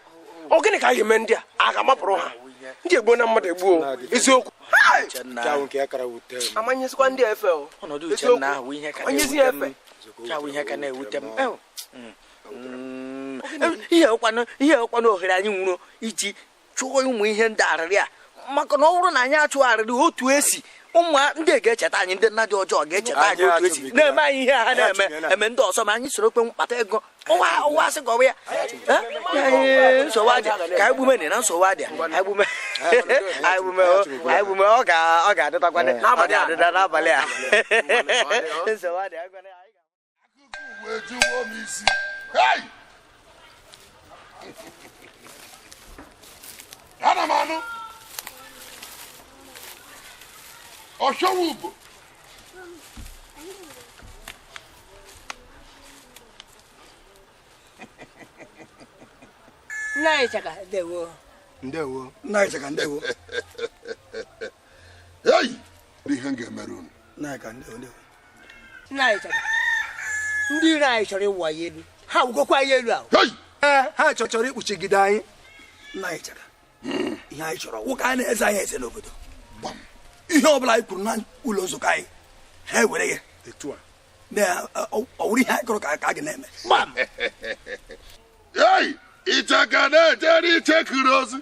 ọ gịnị ka a ga-eme ndị a? A ga-amapụrụ ha ndị egbuo na mmadụ egbuo eziokwu. Amanyezikwa ndị efe ihe ka na-ewute m ihe ọkwanụ ohere anyị nwụrụ iji chụọ ụmụ ihe ndị arịrị a, maka na ọ bụrụ na anyị achụ arịrị otu esi ụmụ ndị ga-echeta anyị, ndị nna dị ọjọọ ga-echeta anyị otu esi na-eme anyị ihe ha na-eme eme ndị ọzọ ma anyị soro kwe mkpata ego ụwa asị ka ọ bụ ya nsogbu adị ka anyị gbume na nsogbu adị anyị gbume ọ ga-adịtakwa ọ ga-adịda n'abalị a nsogbu adị. Ana m anụ ọchọwa ugbo Nna Ịchaka ndewo. Ndewo. Nna Ịchaka ndewo. Hey! Ihe m ga-emere unu. Nna Ịchaka ndewo ndewo. Nna Ịchaka, ndị iro anyị chọrọ ịwụ anyị elu. Ha wugokwa anyị elu ahụ. Hey! Ha chọrọ ikpuchigide anyị. Nna Ịchaka, ihe anyị chọrọ nwoke a na-eze anyị eze n'obodo. Ihe ọbụla anyị kwuru na ụlọ nzukọ anyị, ha ewere ya. Etu a. Na ọ wụrụ ihe anyị kọrọ ka a ga na-eme. Hey! Ịchaka na-ejere ichekiri ozi.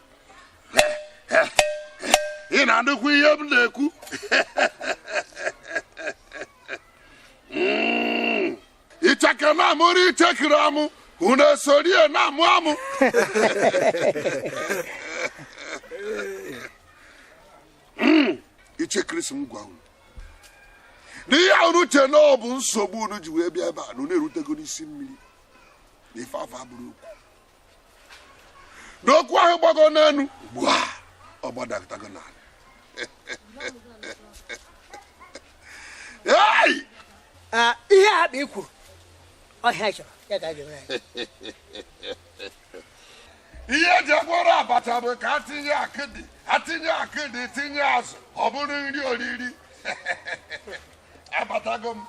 Ị na-anụkwa ihe m na-ekwu. Ịchaka na-amụrụ ichekiri amụ, unu esorie na-amụ amụ. Ichekiri si m gwa unu na ihe unu uche na ọ bụ nsogbu unu ji wee bịa ebe a na unu erutego n'isi mmiri na ife afọ abụrụ okwu. N'okwu ahụ gbago n'elu ugbu a ọ gbadatago n'ala. Ihe a bụ ikwu ọhịa chọrọ ya ka a ga-emere anyị. Ihe eji agwọrọ abacha bụ ka atinye akịdị atinye akịdị tinye azụ ọ bụrụ nri oriri. Abatago m.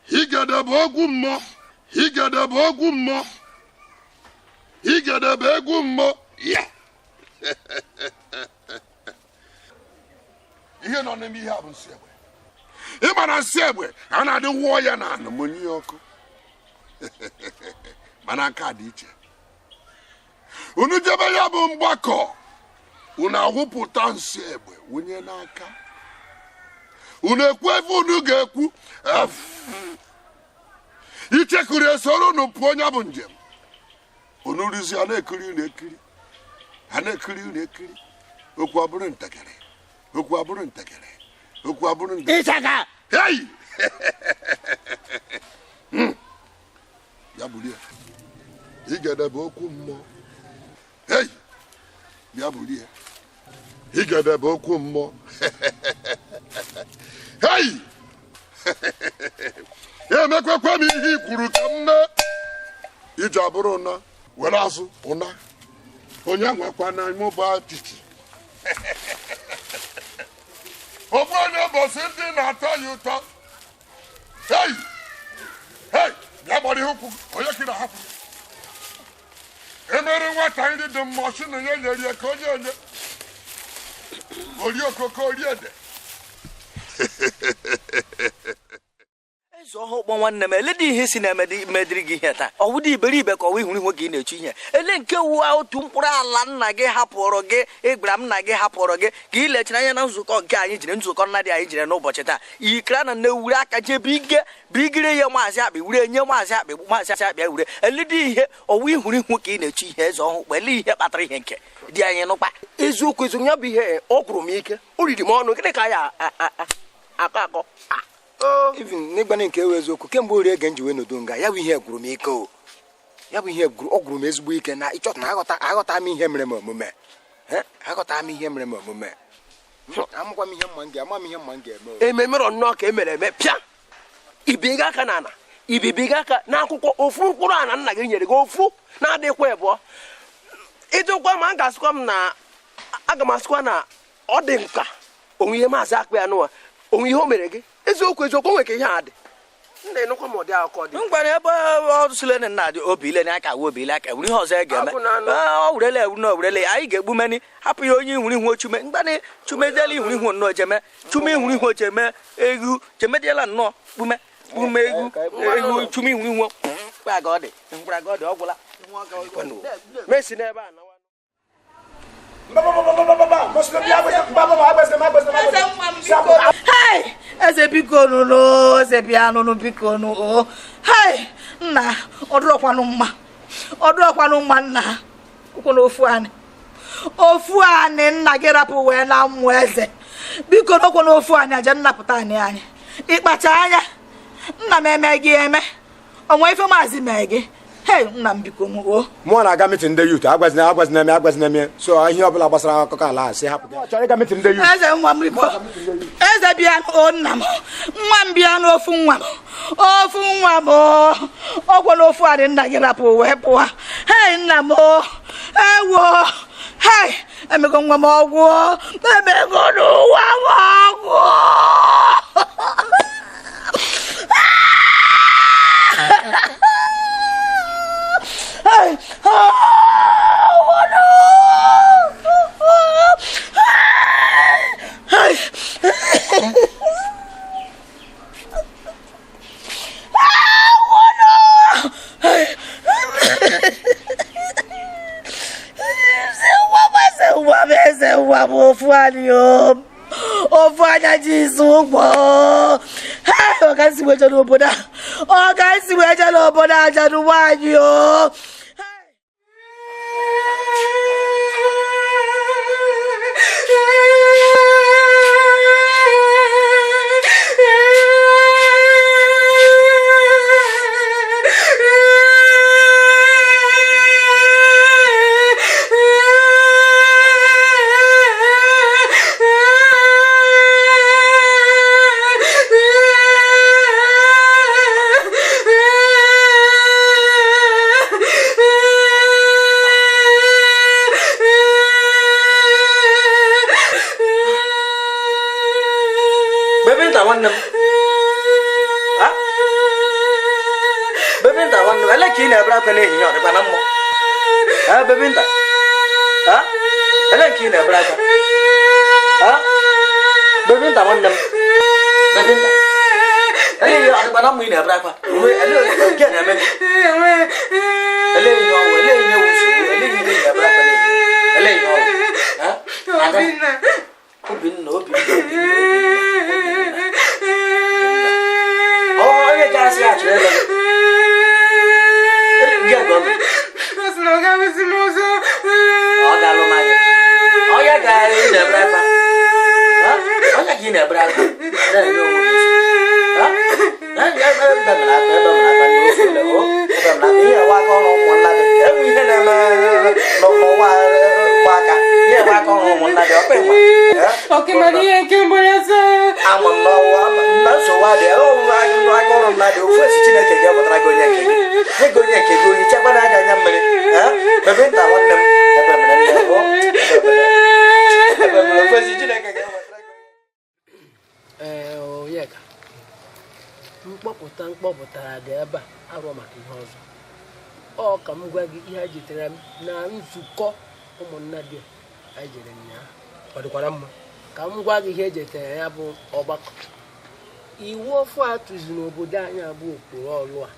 Igede bụ ogwu mmụọ. Igede bụ ogwu mmụọ. Igede bụ egwu mmụọ. Ya. Ihe nọ n'ime ihe a bụ nsị egbe. Ị ma na nsị egbe a na-adị wụọ ya na anụ monye ya ọkụ. Mana nke a dị iche. Unu jebe ya bụ mgbakọ, unu awụpụta nsị egbe wụnye n'aka. Unu ekwu ebe unu ga-ekwu. Ichekiri esoro unu pụọ ya bụ njem. Unu rụzi a na-ekiri unu ekiri. A na-ekiri unu ekiri. Okwu abụrụ ntakịrị. Okwu abụrụ ntakịrị. Okwu abụrụ ntakịrị. Ịchaka! Hey! Ya bụrụ ya. Igede bụ okwu mmụọ. Hey! Ya bụrụ ya. Igede bụ okwu mmụọ. Hey! Emekwekwe m ihe i kwuru ka m mee. Iji abụrụ ụna were azụ ụna onye nwekwa na mụba titi. Ọ bụ onye ụbọchị ndị na-atọ ya ụtọ. Hey! Hey! Bịa gbara ihe ụkwụ onye ka ị na-ahapụ. Emere nwata nri dị mma ọsị na ya nyere ya ka onye onye ori okoko ori ede. Eze ọhụụ kpọ nwanne m, ele dị ihe si na-emedịrị gị ihe taa. Ọ wụdị iberibe ka ọwa ihuru ihu ka ị na-echu ihe. Ele nke wu otu mkpụrụ ala nna gị hapụrụ gị, ịgbara m nna gị hapụrụ gị ka ị lechara anya na nzukọ nke anyị jiri, nzukọ nna dị anyị jiri n'ụbọchị taa. Yikara na nne wuri aka jee bige bigire ya maazị akpị wure nye maazị akpị, maazị akpị wure. Ele dị ihe ọwa ihuru ihu ka ị na-echu ihe. Eze ọhụụ kpọ, ele ihe kpatara ihe nke dị anyị nụkpa. Eziokwu eziokwu, ya bụ ihe ọ gwụrụ m ike, o riri m ọnụ. Gịnị ka ya akọ akọ? Even n'ịgbanye nke ewu eziokwu, kemgbe ori ege nji wee nodo nga, ya bụ ihe gwụrụ m ike o. Ya bụ ihe ọ gwụrụ m ezigbo ike na ịchọta na aghọta m ihe mere m omume. Aghọta m ihe mere m omume. Amụkwa m ihe mma m ga-ama m ihe mma m ga-eme. Ememere nnọọ ka emere eme pịa. Ibiga aka n'ala, ibibiga aka n'akwụkwọ ofu mkpụrụ ala nna gị nyere gị ofu na-adịkwa ịbụọ. Ịjụkwa ma a ga-asịkwa m na aga m asịkwa na ọ dị nka onwe ihe maazị akpị ya nụwa onwe ihe o mere gị. Eziokwu eziokwu, onwe ka ihe a dị. Nna enukwa m ụdị akụkọ dị. Ngwara ebe ọ sịlene nna dị obi ile aka wuo obi ile aka wuru ihe ọzọ e ga-eme. Ọ wurele ewu na owurele anyị ga-egbu meni hapụ ya onye ihuru ihu ochume mgbanị chumedela ihuru ihu nnọọ jeme chume ihuru ihu cheme egwu chemediela nnọọ kpume kpume egwu egwu chume ihuru ihu mkpụrụ ka ọ dị mkpụrụ ka ọ dị ọ gwụla. Mesi n'ebe a nawa. Hey, eze biko nụnụ, eze bịa nụnụ biko nụ o. Hey, nna, ọdụrọkwanụ mma. Ọdụrọkwanụ mma nna. Ụkwụ na ofu anị. Ofu anị nna gị rapụ wee na mmụ eze. Biko n'ụkwụ na ofu anị aja nnapụta anị anyị. Ịkpacha anya. Nna m eme gị eme. Onwe ife maazị mee gị. Hey, nna m biko nụ o. Mụ na-aga meeting ndị youth, agwazina m. So ihe ọbụla gbasara akụkọ ala a sị hapụ gị. Chọrọ ịga meeting ndị youth. Eze nwa m biko. Eze bịa o nna m. Nwa m bịa n'ofu nwa m. Ofu nwa m o. Ọgwụ n'ofu adị nna gị rapụ wee pụọ. Hey, nna m o. Ewo. Hey, emego nwa m ọgwụ. Emego n'ụwa m ọgwụ. Hey, oh, no. Hey. Oh, no. Ofu anya ji ụgbọ. Hey, ọ ga-esi wee jee n'obodo a. Ọ ga-esi wee jee n'obodo a jadụ nwaanyị o. Mkpọpụtara dị ebe a arụ maka ihe ọzọ. Ọ ka m gwa gị ihe a jitere m na nzukọ ụmụnna dị anyị jere nyaa. Ọ dịkwara mma ka m gwa gị ihe ejetere ya bụ ọgbakọ. Iwu ọfụ a tụzi n'obodo anyị abụ okporo ọlụ a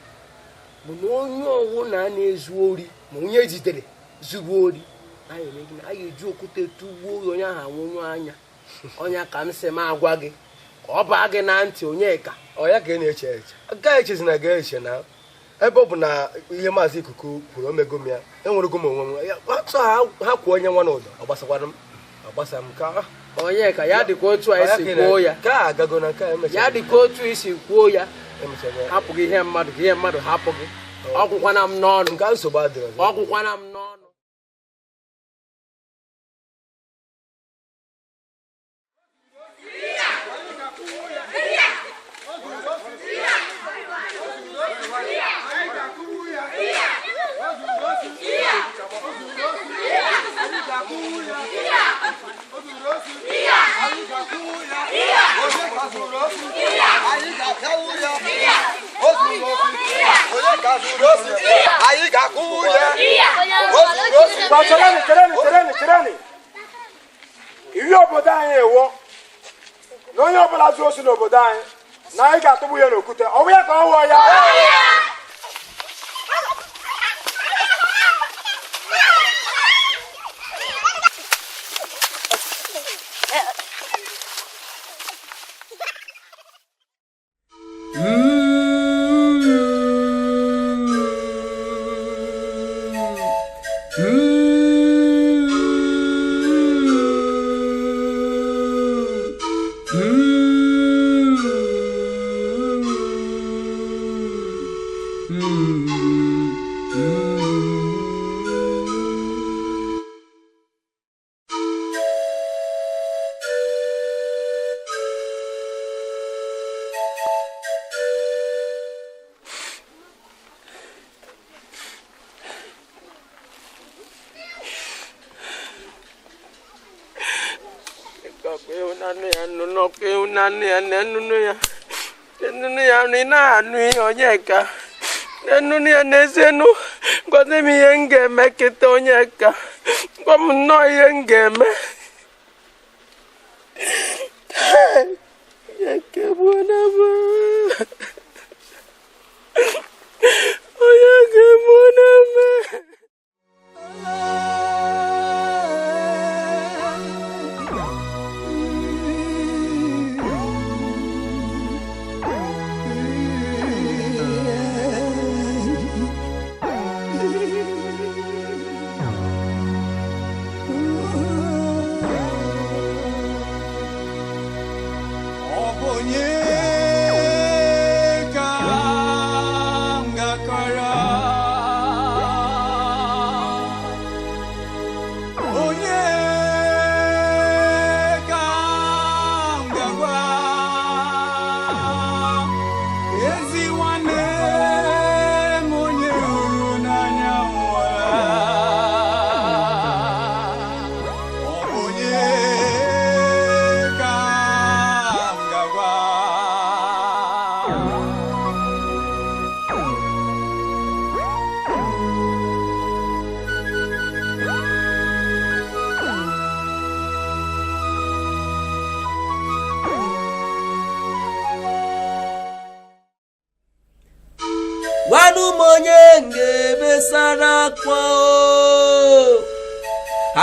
bụ na onye ọwụ na na-ezu ori ma onye ejidere zuru ori anyị eji okwute tụgbuo onye ahụ anwụnyu anya ọnya ka m sị m agwa gị ka ọ baa gị na ntị Onyeka. Ọ ya ka ị na-eche eche ga echezi na ga eche na ebe ọ bụ na ihe maazị Ikuku kwuru omego m ya enwerego m onwe m ha kwuo onye nwa n'ụdọ ọ gbasakwara m ọ gbasa m ka Onyeka ya dịka otu anyị si kwuo ya ka agago na nke emechara ya dịka otu isi kwuo ya hapụ gị ihe mmadụ ka ihe mmadụ hapụ gị ọgwụkwana m n'ọnụ nke nsogbu adịrọ ọgwụkwana m n'ọnụ. Iwu obodo anyị ewo na onye ọbụla zuru osi n'obodo anyị na anyị ga-atụgbu ya n'okwute ọ bụ ya ka ọ wụọ ya. Onyeka nnu ya n'ezienu gwazi m ihe m ga-eme kịta Onyeka gwa m nnọọ ihe m ga-eme. Onyeka egbuona m.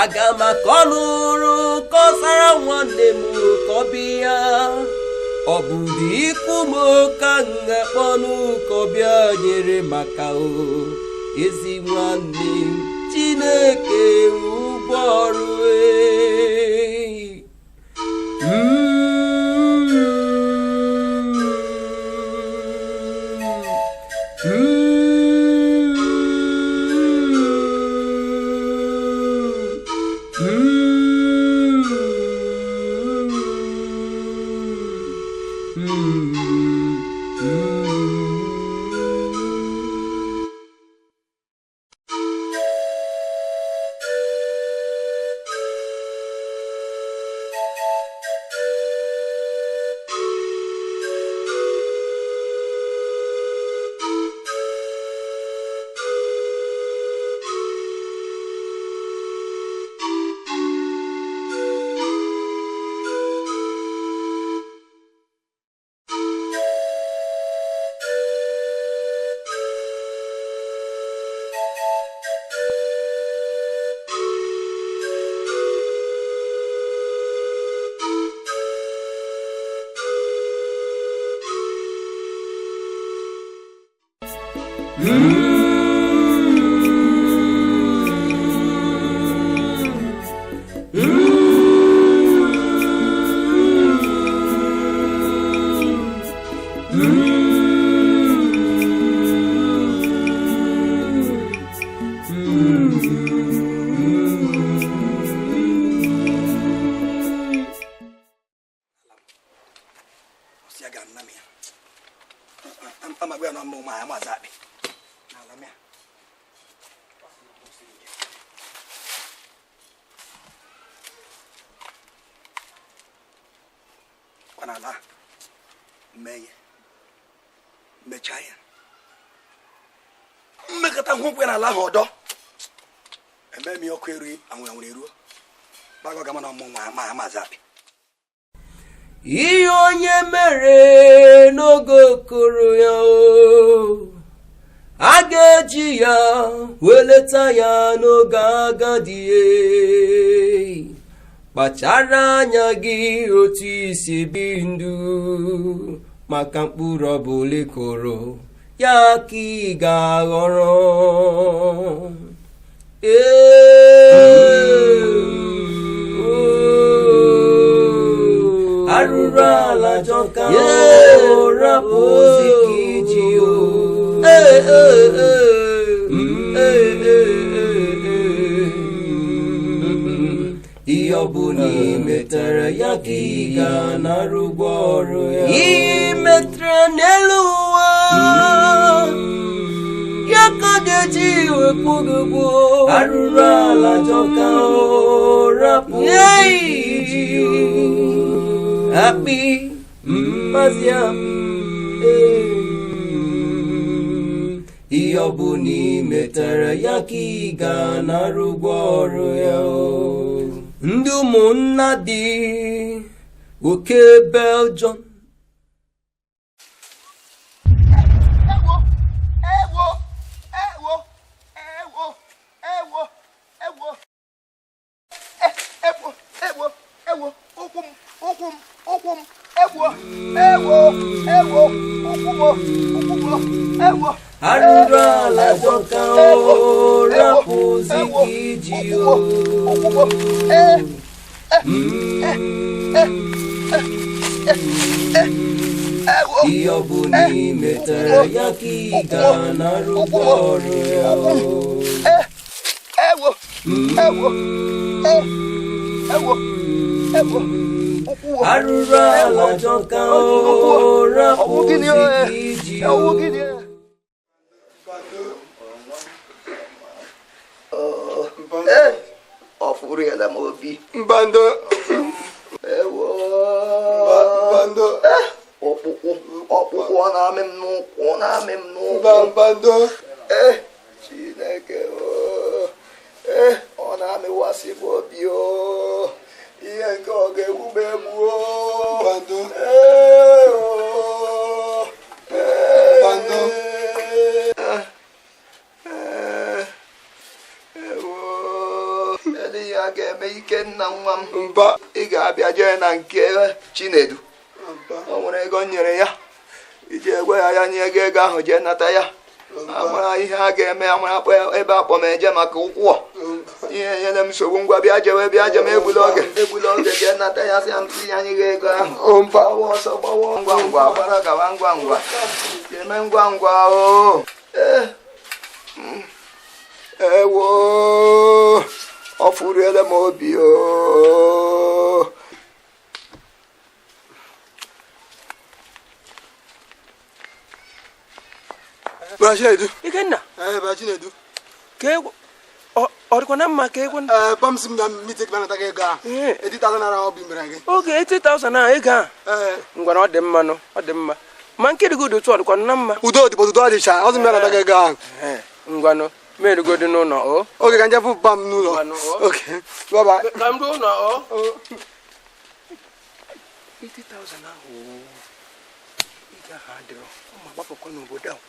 Aga m akọnụrụ kọsara nwanne m ka ọ bịa ọ bụ dị ikwu m ka m ga-akpọnụ ka ọ bịa nyere maka o ezi nwanne m Chineke ụgwọ ọrụ Mmekọta nkwekwe n'ala ahụ ọdọ eme m ọkụ erughị anwụ anwụrụ eruo gbago gama na ọmụ nwa ma amazi akpị. Ihe onye mere n'oge okoro ya o a ga-eji ya weleta ya n'oge agadi. Kpachara anya gị otu isi bi ndụ maka mkpụrụ ọbụla ị kụrụ ya ka ị ga-aghọrọ. Arụrụ ala jọka o rapụ ozi ka iji o. Ihe ọbụla ị metere ya ka ị ga-anara ụgwọ ọrụ ya. Ị metere n'elu ụwa ya ka ga-eji wepụ gị ụgwọ. Arụrụ ala jọka o rapụ iji o. Akpị mmazi ihe ọbụla ị metere ya ka ị ga-anara ụgwọ ọrụ ya o. Ndị ụmụnna dị oke Belgium. Ewo ewo ewo ewo ewo ewo ewo ewo ụkwụ m ụkwụ m ụkwụ m ewo ewo ewo ụkwụ m ụkwụ m ewo. Arụrụ ala jọka o rapụ ozi ka iji o. Ihe ọbụla ị metere ya ka ị ga-anara ụgwọ ọrụ ya o. Ewo ewo ewo ewo. Arụrụ ala jọka o rapụ ozi ka iji o. Ọfụrụela m obi. Mbando. Ewo. Mbando. Ọkpụkpụ ọkpụkpụ ọ na-amị m n'ụkwụ ọ na-amị m n'ụkwụ. Mbando. Chineke o. Ọ na-amịwasị m obi o. Ihe nke ọ ga-egbu m egbu o. Mbando. Mbando. Ya ga-eme Ikenna nwa m. Mba. Ị ga-abịa jee na nke Chinedu. O nwere ego m nyere ya iji egwe ya ya nye gị ego ahụ jee nata ya. Amara ihe a ga-eme amara akpọ ebe akpọ m eje maka ụkwụ a. Ihe nyere m nsogbu ngwa bịa jewe bịa jem egbula oge egbula oge jee nata ya sị ya m tinye anyị gị ego ahụ. Gbawa ọsọ gbawa ngwa ngwa gbara gawa ngwa ngwa eme ngwa ngwa o. Ewo ọ fụrụela m obi o. Bra Chinedu. Ikenna. Bra Chinedu. Ka egwu ọ dịkwa na mma ka egwu. Pam sị m na meeting ka nata gị ego ahụ. 80,000 naira ọ bụ mere gị. Oge 80,000 ahụ ego a. Ngwa na ọ dị mma nụ, ọ dị mma. Ma nke dịgo dị otu ọ dịkwa na mma. Udo dị udo adịcha, ọ sị m ya nata gị ego ahụ. Ngwanụ, merigodi n'ụlọ o. Oge ka nje fụ pam n'ụlọ. Oke. Bye bye. Ka m ruo ụlọ o. 80,000 ahụ. Ego ahụ adịrọ. Ọ ma gbapụkwa n'obodo ahụ.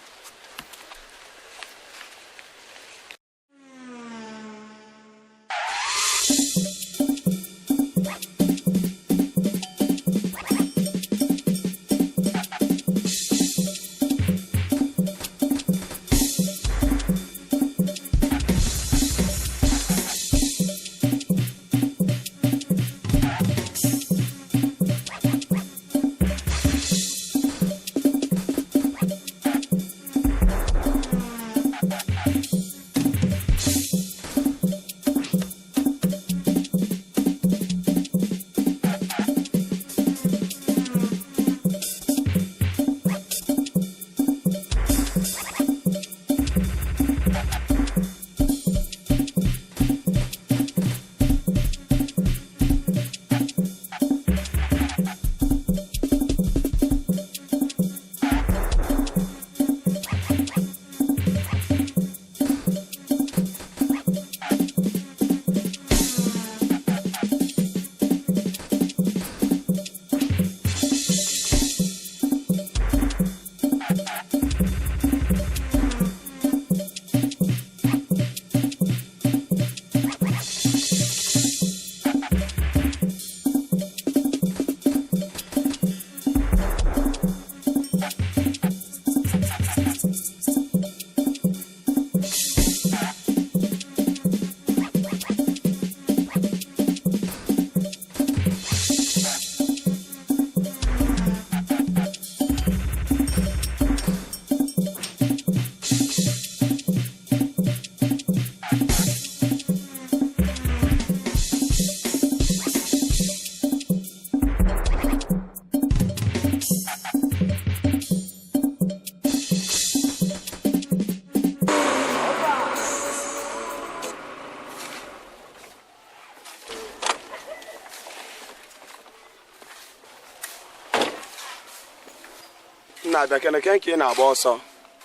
Nna bịa kene ke nke ị na-agba ọsọ.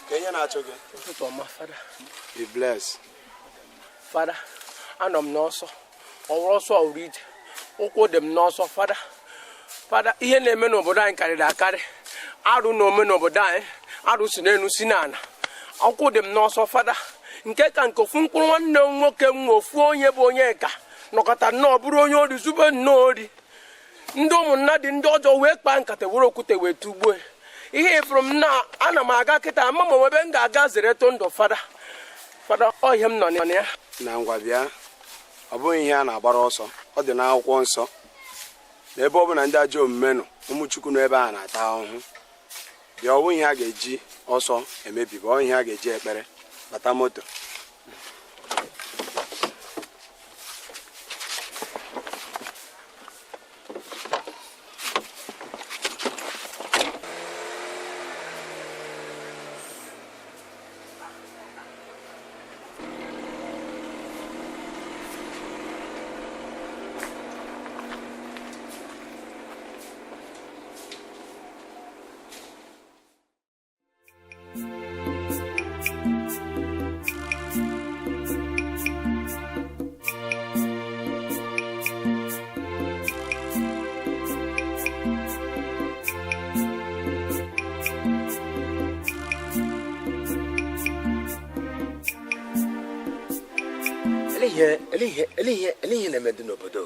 Ka ihe na-achụ gị. Ụtụtụ ọma, fada. Be blessed. Fada, anọ m n'ọsọ. Ọwụrụ ọsọ ọwụrụ ije. Ụkwụ dị m n'ọsọ, fada. Fada, ihe na-eme n'obodo anyị karịrị akarị. Arụ na ome n'obodo anyị. Arụ si n'elu si n'ala. Ụkwụ dị m n'ọsọ, fada. Nke ka nke ofu mkpụrụ nwanne m nwoke m ofu onye bụ onye ka nọkọta nnọọ bụrụ onye ori zube nnọọ ori. Ndị ụmụnna dị ndị ọjọọ wee kpaa nkata were okwute wee tugbuo. Ihe ifuru m na ana m aga kịta ama m ebe m ga-aga zere tụ ndụ, fada. Fada, ọ ihe m nọ na ya. Na ngwa bịa, ọ bụghị ihe a na-agbara ọsọ, ọ dị n'akwụkwọ nsọ. Na ebe ọ bụ na ndị ajọ omume nọ, ụmụ Chukwu nọ ebe a na-ata ahụhụ. Bịa, ọ bụghị ihe a ga-eji ọsọ emebi, bụ ọ ihe a ga-eji ekpere. Bata moto. Ele ihe na-eme dị n'obodo.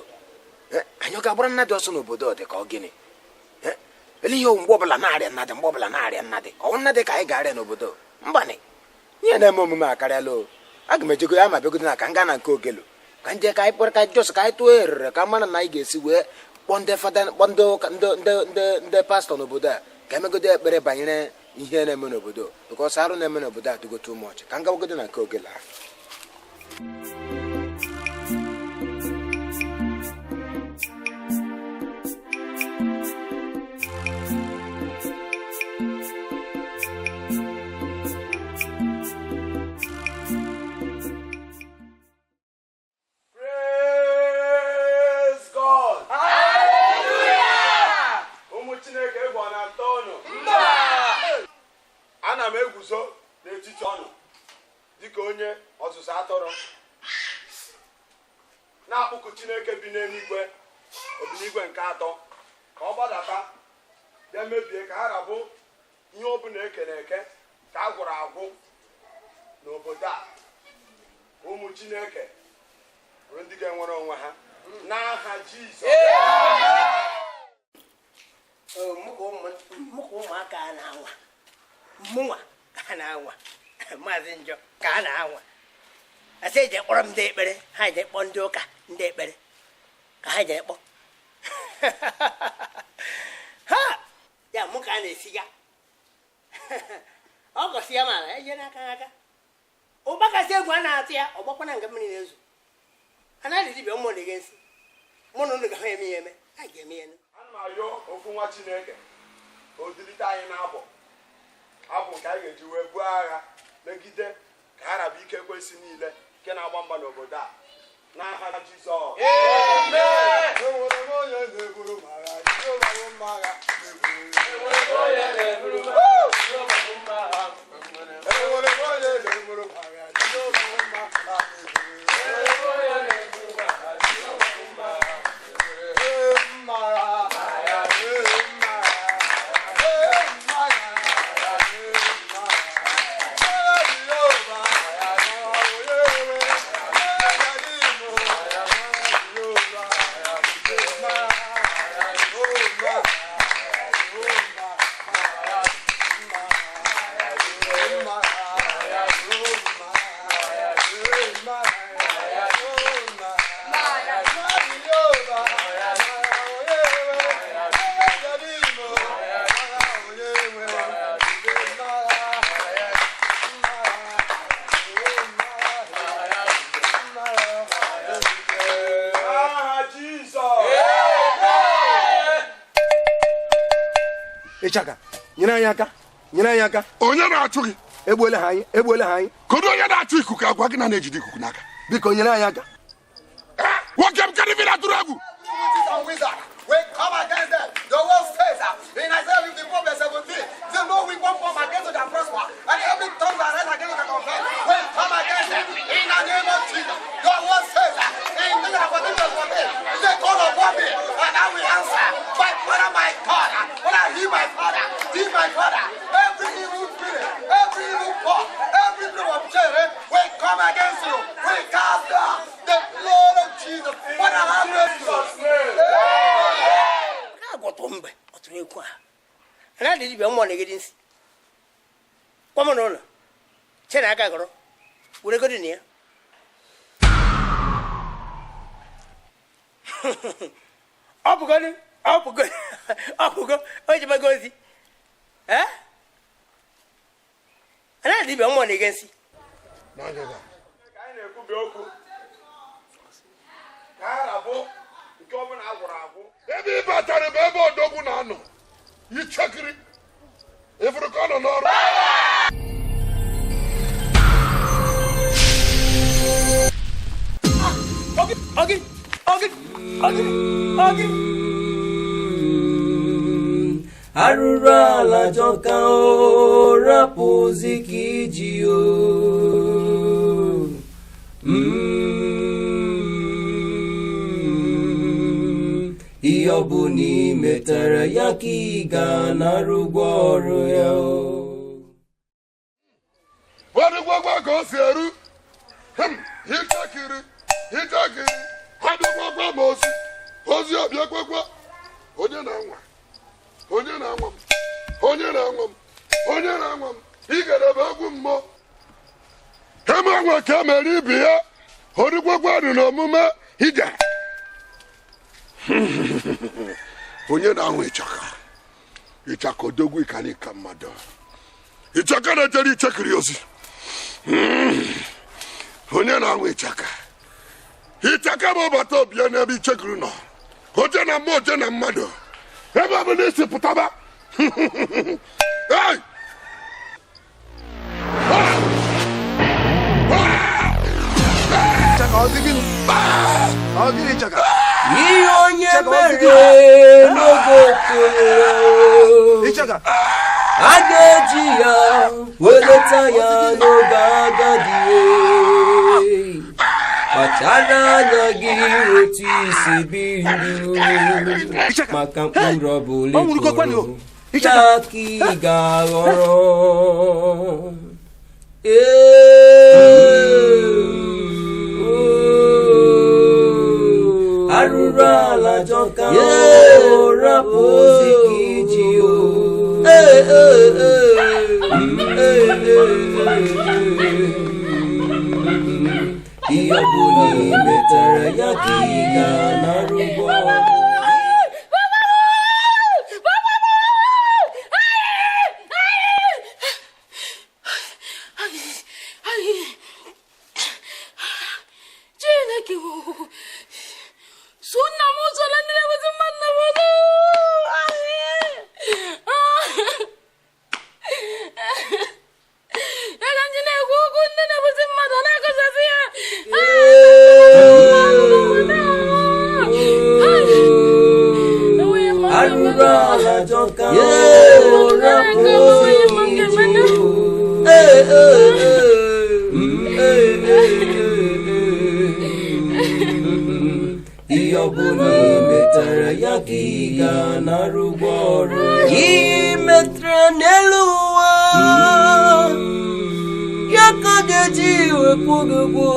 Anyị ọ ga-agbara nnadị ọsọ n'obodo dị ka ọ gịnị? Ele ihe mgbe ọbụla na-arịa nnadị, mgbe ọbụla na-arịa nnadị, ọnwụ nnadị ka anyị ga-arịa n'obodo. Mbanị, ihe na-eme omume akarịala o. Aga m ejego ya ma bịagodo na ka m gaa na nke Ogelo. Ka nje ka anyị kpọrọ ka jos ka anyị tụọ erere ka mara na anyị ga-esi wee kpọọ ndị fada, kpọọ ndị ụka, ndị pastọ n'obodo a ka emegodo ekpere banyere ihe na-eme n'obodo. Because arụ na-eme n'obodo a dịgo too much. Ka m gawagodo na nke Ogelo ahụ. Praise God. Hallelujah. Ụmụ Chineke egwu ọ na-atọ unu? Ana m eguzo n'etiti ọnụ dịka onye ọzụzụ atụrụ na-akpọku Chineke bi n'eluigwe obinigwe nke atọ ka ọ gbadata bịa mebie ka ha rabụ ihe ọbụla ekere eke ka a gwụrụ agwụ n'obodo a. Ụmụ Chineke bụrụ ndị ga-enwere onwe ha n'aha Jizọs. Mụ ka ụmụaka a na-anwa, mụnwa ka a na-anwa, Maazị Njọ ka a na-anwa. Asị eje kpọrọ m ndị ekpere, ha eje kpọọ ndị ụka ndị ekpere ka ha jee kpọọ. Ha ya mụ ka a na-esiga. Ọ gọsi ya mara eje n'aka n'aka. Ụgbakasị egwu a na-atụ ya, ọ gbakwana nga mmiri na-ezo. A na-adị dibịa mmụọ na-ege nsị. Mụ na unu ga-eme ya eme, a ga-eme ya. Ana m ayọ okwu nwa Chineke ka o dilite anyị n'abụ abụ nke anyị ga-eji wee buo agha megide ka ha rabụ ike ekwesị niile nke na-agba mgba n'obodo a n'aha Jizọs. Amen. Enwere m onye na-eburu m agha, Jehova bụ mma agha. Enwere m onye na-eburu m agha, Enwere m onye na-eburu m agha, Jehova bụ mma agha. N'aha Jizọs. Ịchaka, nyere anyị aka, nyere anyị aka. Onye na-achụ gị? Egbuola ha anyị, egbuola ha anyị. Kedu onye na-achụ ikuku agwa gị na na-ejide ikuku n'aka? Biko nyere anyị aka. Nwoke m, kedu ife ị na-atụrụ egwu? We come against them. The word says in Isaiah 54 verse 17, say no weapon formed against you shall prosper, and every tongue that rises against you shall confess. We come against them in the name of Jesus. Your word says in Deuteronomy 14 verse 14, say call upon me and I will answer. My Father, my God, when I hear my Father, hear my Father. Every evil spirit, every evil power, every spirit of shame, we come against you. We cast down the blood of Jesus. What a mercy. Agwọtọ mgbe ọ tụrụ ekwu a ana dị dibịa mmụọ na-egedi nsị kwamụ n'ụlọ chere aka gọrọ were godi na ya ọ bụgodi ọ bụgo ọ bụgo o jibago ozi ee ana dị dibịa mmụọ na-ege nsị Ka anyị na-ekwubi okwu ka a rabụ nke ọbụla a gwụrụ agwụ. Ebe ị batara bụ ebe odogwu na-anọ ichekiri ifuru ka ọ nọ n'ọrụ. Arụrụ ala jọka o, rapụzi ka iji o. Ihe ọ bụla ị metara ya ka ị ga-anara ụgwọ ọrụ ya o. Ọdịgwagwa ka o si eru. Ichekiri ichekiri adịgwagwa ma ozi ozi ọbịa gwagwa onye na-anwa onye na-anwa m onye na-anwa m onye na-anwa m igerebe egwu mmụọ eme nwe ka emere ibi ya origwagwa dị n'omume ije onye na-anwa ịchaka ịchaka odogwu ịkalịka mmadụ ịchaka na-ejere ichekiri ozi onye na-anwa ịchaka ịchaka bụ ọbata obi ya n'ebe ichekiri nọ oje na mmụọ oje na mmadụ ebe ọ bụ na isi pụtaba. Hey! Ihe onye mere n'oge okoro a ga-eji ya weleta ya n'oge agadi. Kpachara anya gị otu isi bi ndụ maka mkpụrụ ọbụla ị kụrụ ya ka ị ga-aghọrọ. Arụrụ ala jọka o, rapụ ozi ka iji o. Ihe ọbụla ị metara ya ka ị ga-anara ụgwọ. Chineke so nna m ụzọ na ndị na-ewezi mmadụ na obodo. Ya ka ndị na-ekwu okwu ndị na-ewezi mmadụ ọ na-akụzasị ya. Arụrụ ala jọka o, rapụ ozi ka iji o. Ihe ọbụla ị metara ya ka ị ga-anara ụgwọ ọrụ. Ị metara n'elu ụwa ya ka ga-eji wepụ gị ụgwọ.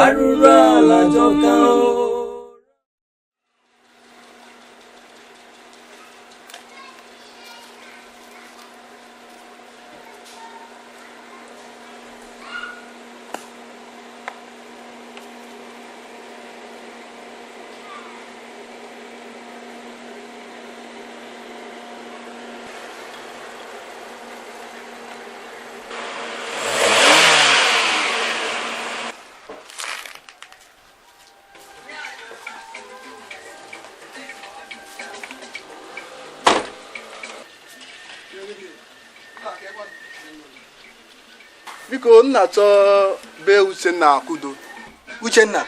Arụrụ ala jọka o. Biko nna chọọ be Uchenna Akudo. Uchenna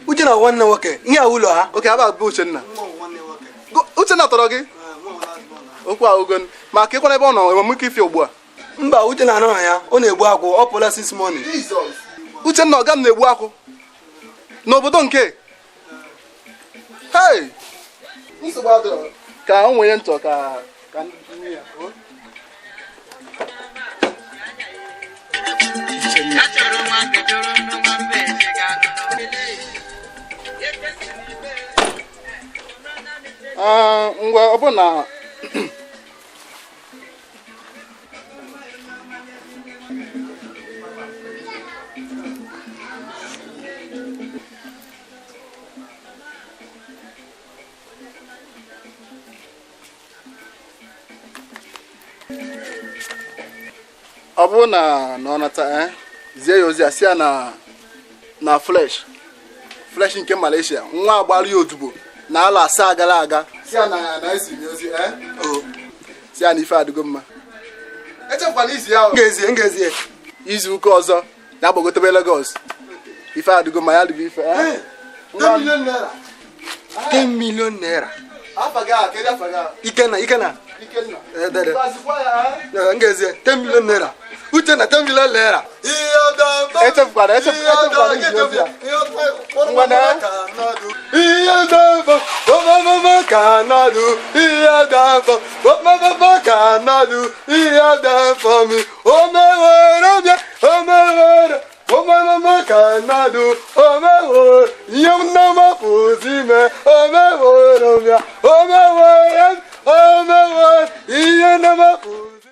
Uchenna nwanne nwoke ihe a ụlọ ha oke aba bụ Uchenna. Uchenna tọrọ gị okwu ahụgo ma ka ịkwana ebe ọ nọ enwe m ike ife ugbu a. Mba, Uchenna anọghị ya, ọ na-egbu akwụ, ọ pụọla since morning. Uchenna ọga m na-egbu akwụ n'obodo nke hei nsogbu adịrọ ka o nwere ntọ ka ka nne ya o. Ngwa ọ bụ na ọ bụrụ na ọ nata zie ya ozi a sị ya na flesh flesh nke Malaysia nwa agbara ya odibo na ala asaa gara aga si ya na ezi m ozi si ya na ife adịgo mma echefukwana izi ya ngezie izu ụka ọzọ ya gbagotebe Lagos ife adịgo mma ya dịgo ife 10 million naira. Ikenna Ikenna ngezie 10 million naira. Uchenna 10 million naira. Echefukwara echefukwara izi ozi a. Ngwa na ihe dọbọ ọmọmọmọ ka nọdụ ihe dọbọ ọmọmọmọ ka nọdụ ihe dọbọ mi omewere bịa omewere ọmọmọmọ ka nọdụ omewere ihe nnamapụzi me omewere bịa omewere omewere ihe nnamapụzi.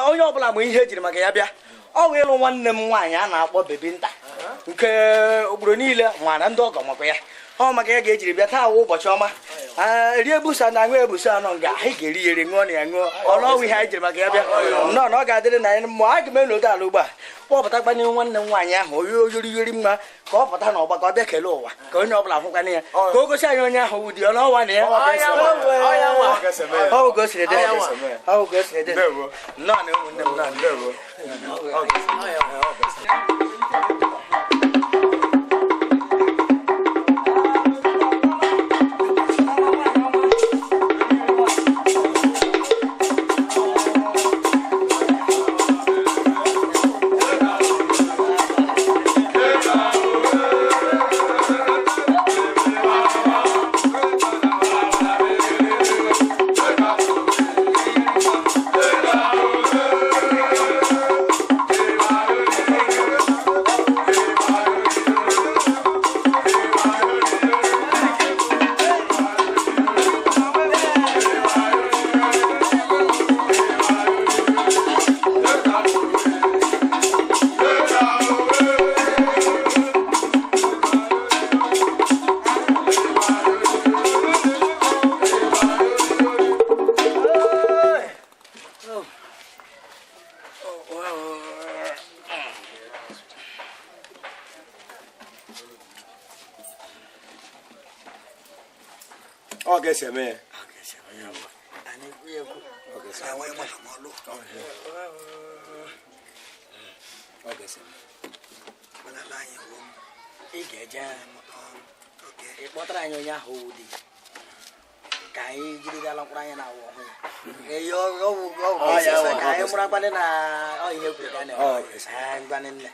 Onye ọbụla ma ihe ejiri maka ya bịa ọ wụ ịlụ nwanne m nwaanyị a na-akpọ bebi nta nke obodo niile nwara ndị ọgọ makwa ya. Ọ maka ya ga-ejiri bịa taa wụ ụbọchị ọma. Rie ebusa na aṅụ ebusa anọ nga anyị ga-eri ya eri ṅụọ na ya ṅụọ ọnụ ọwụ ihe anyị jiri maka ya bịa nnọọ na ọ ga-adịrị na anyị mmụọ. Aga m enodo ala ugbu a kpọpụta gbanye nwanne m nwaanyị ahụ onye oyori mma ka ọ pụta n'ọgba ka ọ bịa kelee ụwa ka onye ọbụla hụkwana ya ka o gosi anyị onye ahụ wụ di ọnụ ọwa na ya. Ọ bụ ka o siri dị, ọ bụ ka o siri dị. Nnọọ na ụmụnne m, nnọọ. Ọ ga-esi eme ya. Ị ga-eje ị kpọtara anyị onye ahụ wụ di ka anyị jiridala mkpụrụ anyị na-awụ ọhụụ ya ka anyị mụrụ akwadị na ọ ihe kwuru ka a na-eme ngwanị nne.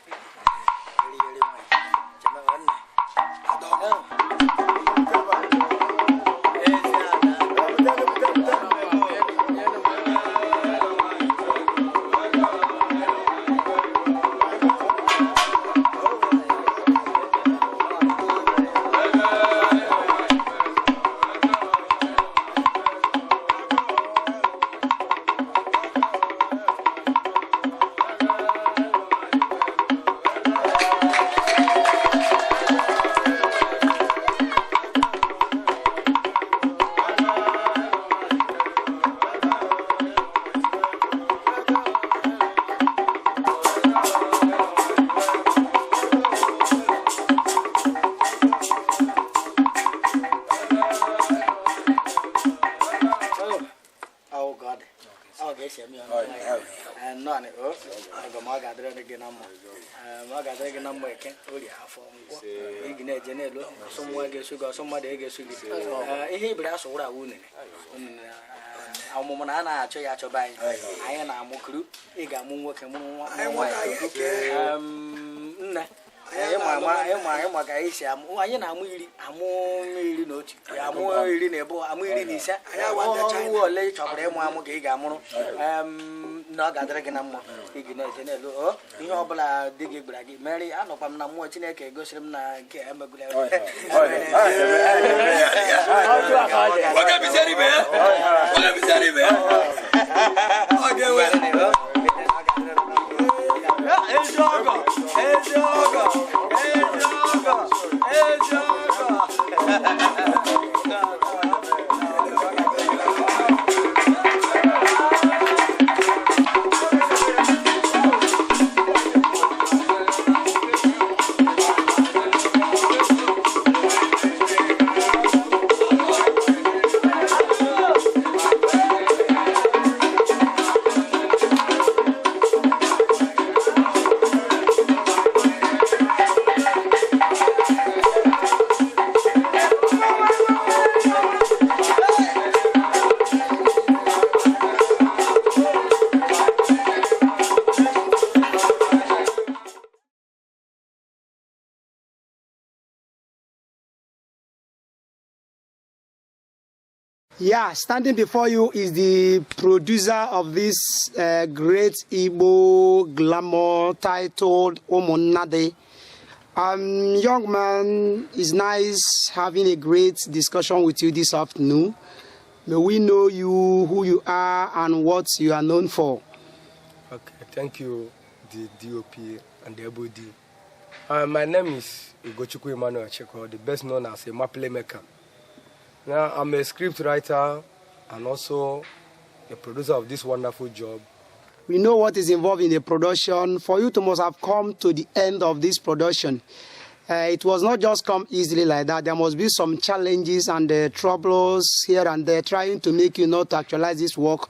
Ihe ibere asụwụrụ awụ unene ọmụmụ na a na-achọ ya achọba anyị anyị na-amụkuru ị ga-amụ nwoke mụrụ nwaanyị nne ịma ka anyị si amụ anyị na-amụ iri amụ 11 amụ 12 amụ 15 ọwụ ole ị chọbara ịmụ amụ ka ị ga-amụrụ na ọ ga-adịrị gị na mma. Ị ga na-eje n'elu ihe ọbụla dị gị gbara gị mere anọkwa m na mmụọ Chineke gosiri m na nke emegula. Yeah, standing before you is the producer of this great Igbo glamour titled Umunade. Young man, it's nice having a great discussion with you this afternoon. May we know you, who you are, and what you are known for. Okay, thank you, the DOP and the MOD. My name is Ugochukwu Emmanuel Cheko, the best known as Emma Playmaker. Now, I'm a script writer and also the producer of this wonderful job. We know what is involved in the production. For you to must have come to the end of this production, it was not just come easily like that. There must be some challenges and troubles here and there trying to make you not to actualize this work.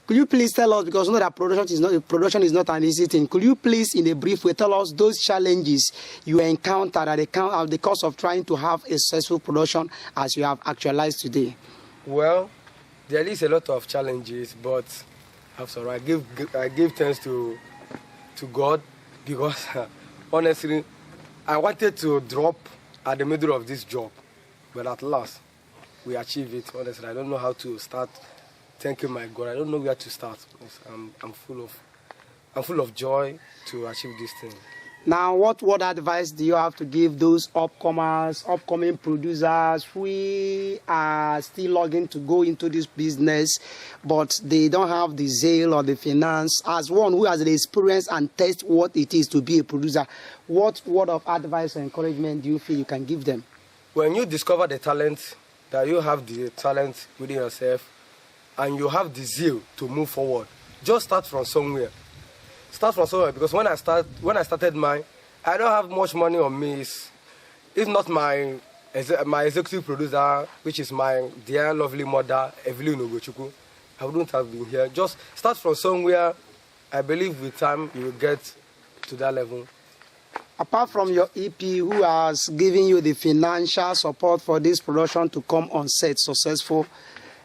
Could you please tell us, because we know that production is not an easy thing. Could you please, in a brief way, tell us those challenges you encountered at the cost of trying to have a successful production as you have actualized today? Well, there is a lot of challenges, but I'm sorry, I give thanks to God, because honestly, I wanted to drop at the middle of this job, but at last, we achieved it. Honestly, I don't know how to start thanking my God. I don't know where to start. I'm full of joy to achieve this thing. Now, what advice do you have to give those upcoming producers who are still looking to go into this business, but they don't have the zeal or the finance? As one who has the experience and test what it is to be a producer, what word of advice or encouragement do you feel you can give them? When you discover the talent, that you have the talent within yourself, and you have the zeal to move forward, just start from somewhere. Start from somewhere, because when I started mine, I don't have much money on me. If not my executive producer, which is my dear lovely mother, Evelyn Ogochukwu, I wouldn't have been here. Just start from somewhere. I believe with time you will get to that level. Apart from your EP, who has given you the financial support for this production to come on set successful,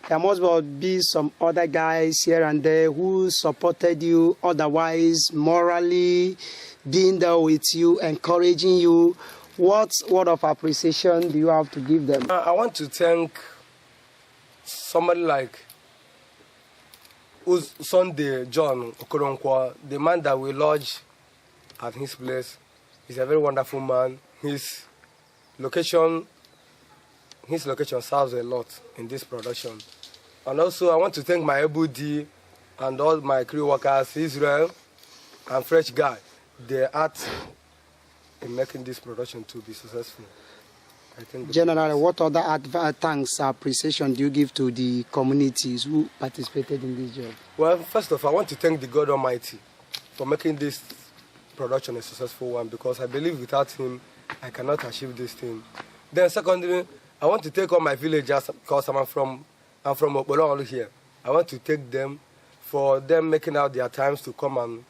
there must be some other guys here and there who supported you otherwise, morally, being there with you, encouraging you. What word of appreciation do you have to give them? I want to thank somebody like Sunday John Okoronkwo, the man that we lodge at his place. He's a very wonderful man. His location serves a lot in this production. And also, I want to thank my Ebudi and all my crew workers, Israel and Fresh Guy. They art in making this production to be successful. I think. Generally, what other thanks, appreciation do you give to the communities who participated in this job? Well, first of all, I want to thank the God Almighty for making this production a successful one, because I believe without him, I cannot achieve this thing. Then secondly, I want to take all my villagers, because I'm from Okporo here. I want to take them for them making out their times to come and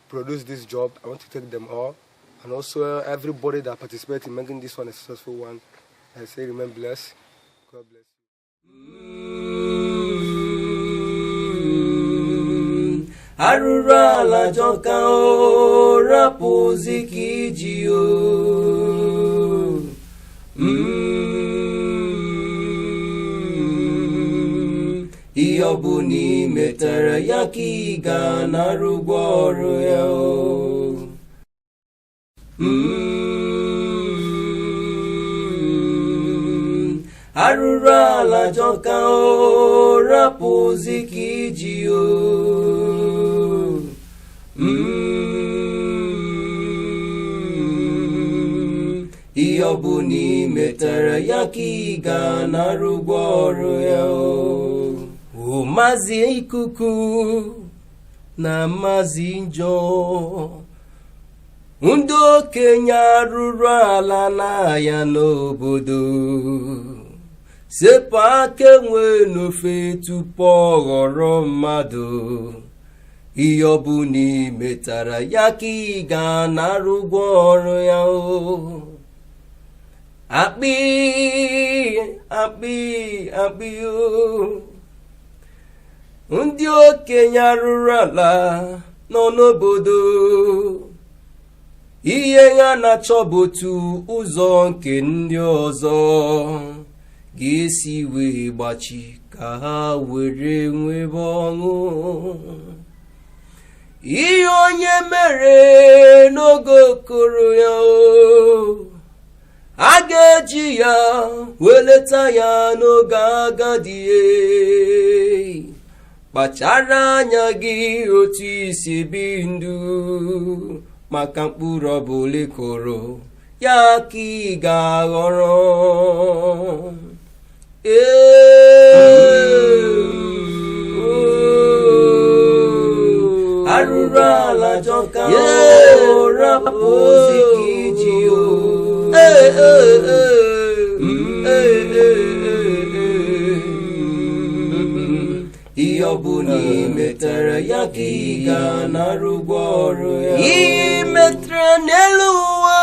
produce this job. I want to take them all. And also everybody that participates in making this one a successful one. I say remain blessed. God bless you. Arụrụ ala jọka o, rapụzi ka iji o. Ihe ọ bụla ị metara ya ka ị ga-anara ụgwọ ọrụ ya o. Arụrụ ala jọka o, rapụzi ka iji o. Ihe ọ bụla ị metara ya ka ị ga-anara ụgwọ ọrụ ya o. Maazị Ikuku na Maazị Njọ, ndị okenye arụrụ ala n'ahịa n'obodo, sepụ aka enwe n'ofe tupu ọ ghọrọ mmadụ. Ihe ọ bụla ị metara ya ka ị ga-anara ụgwọ ọrụ ya o. Akpị akpị akpị o. Ndị okenye arụrụ ala nọ n'obodo, ihe ya na-achọ bụ otu ụzọ nke ndị ọzọ ga-esi wee gbachi ka ha were nwebe ọṅụ. Ihe onye mere n'oge okoro ya o, a ga-eji ya weleta ya n'oge agadi. Kpachara anya gị otu isi bi ndụ, Maka mkpụrụ ọbụla ị kụrụ, ya ka ị ga-aghọrọ. Ee, arụrụ ala jọka, rapụ ozi ka iji o. Ee, ee, ee, ee, ee, ee. Ihe ọbụla ị metere, ya ka ị ga-anara ụgwọ ọrụ ya. Ị metere n'elu ụwa.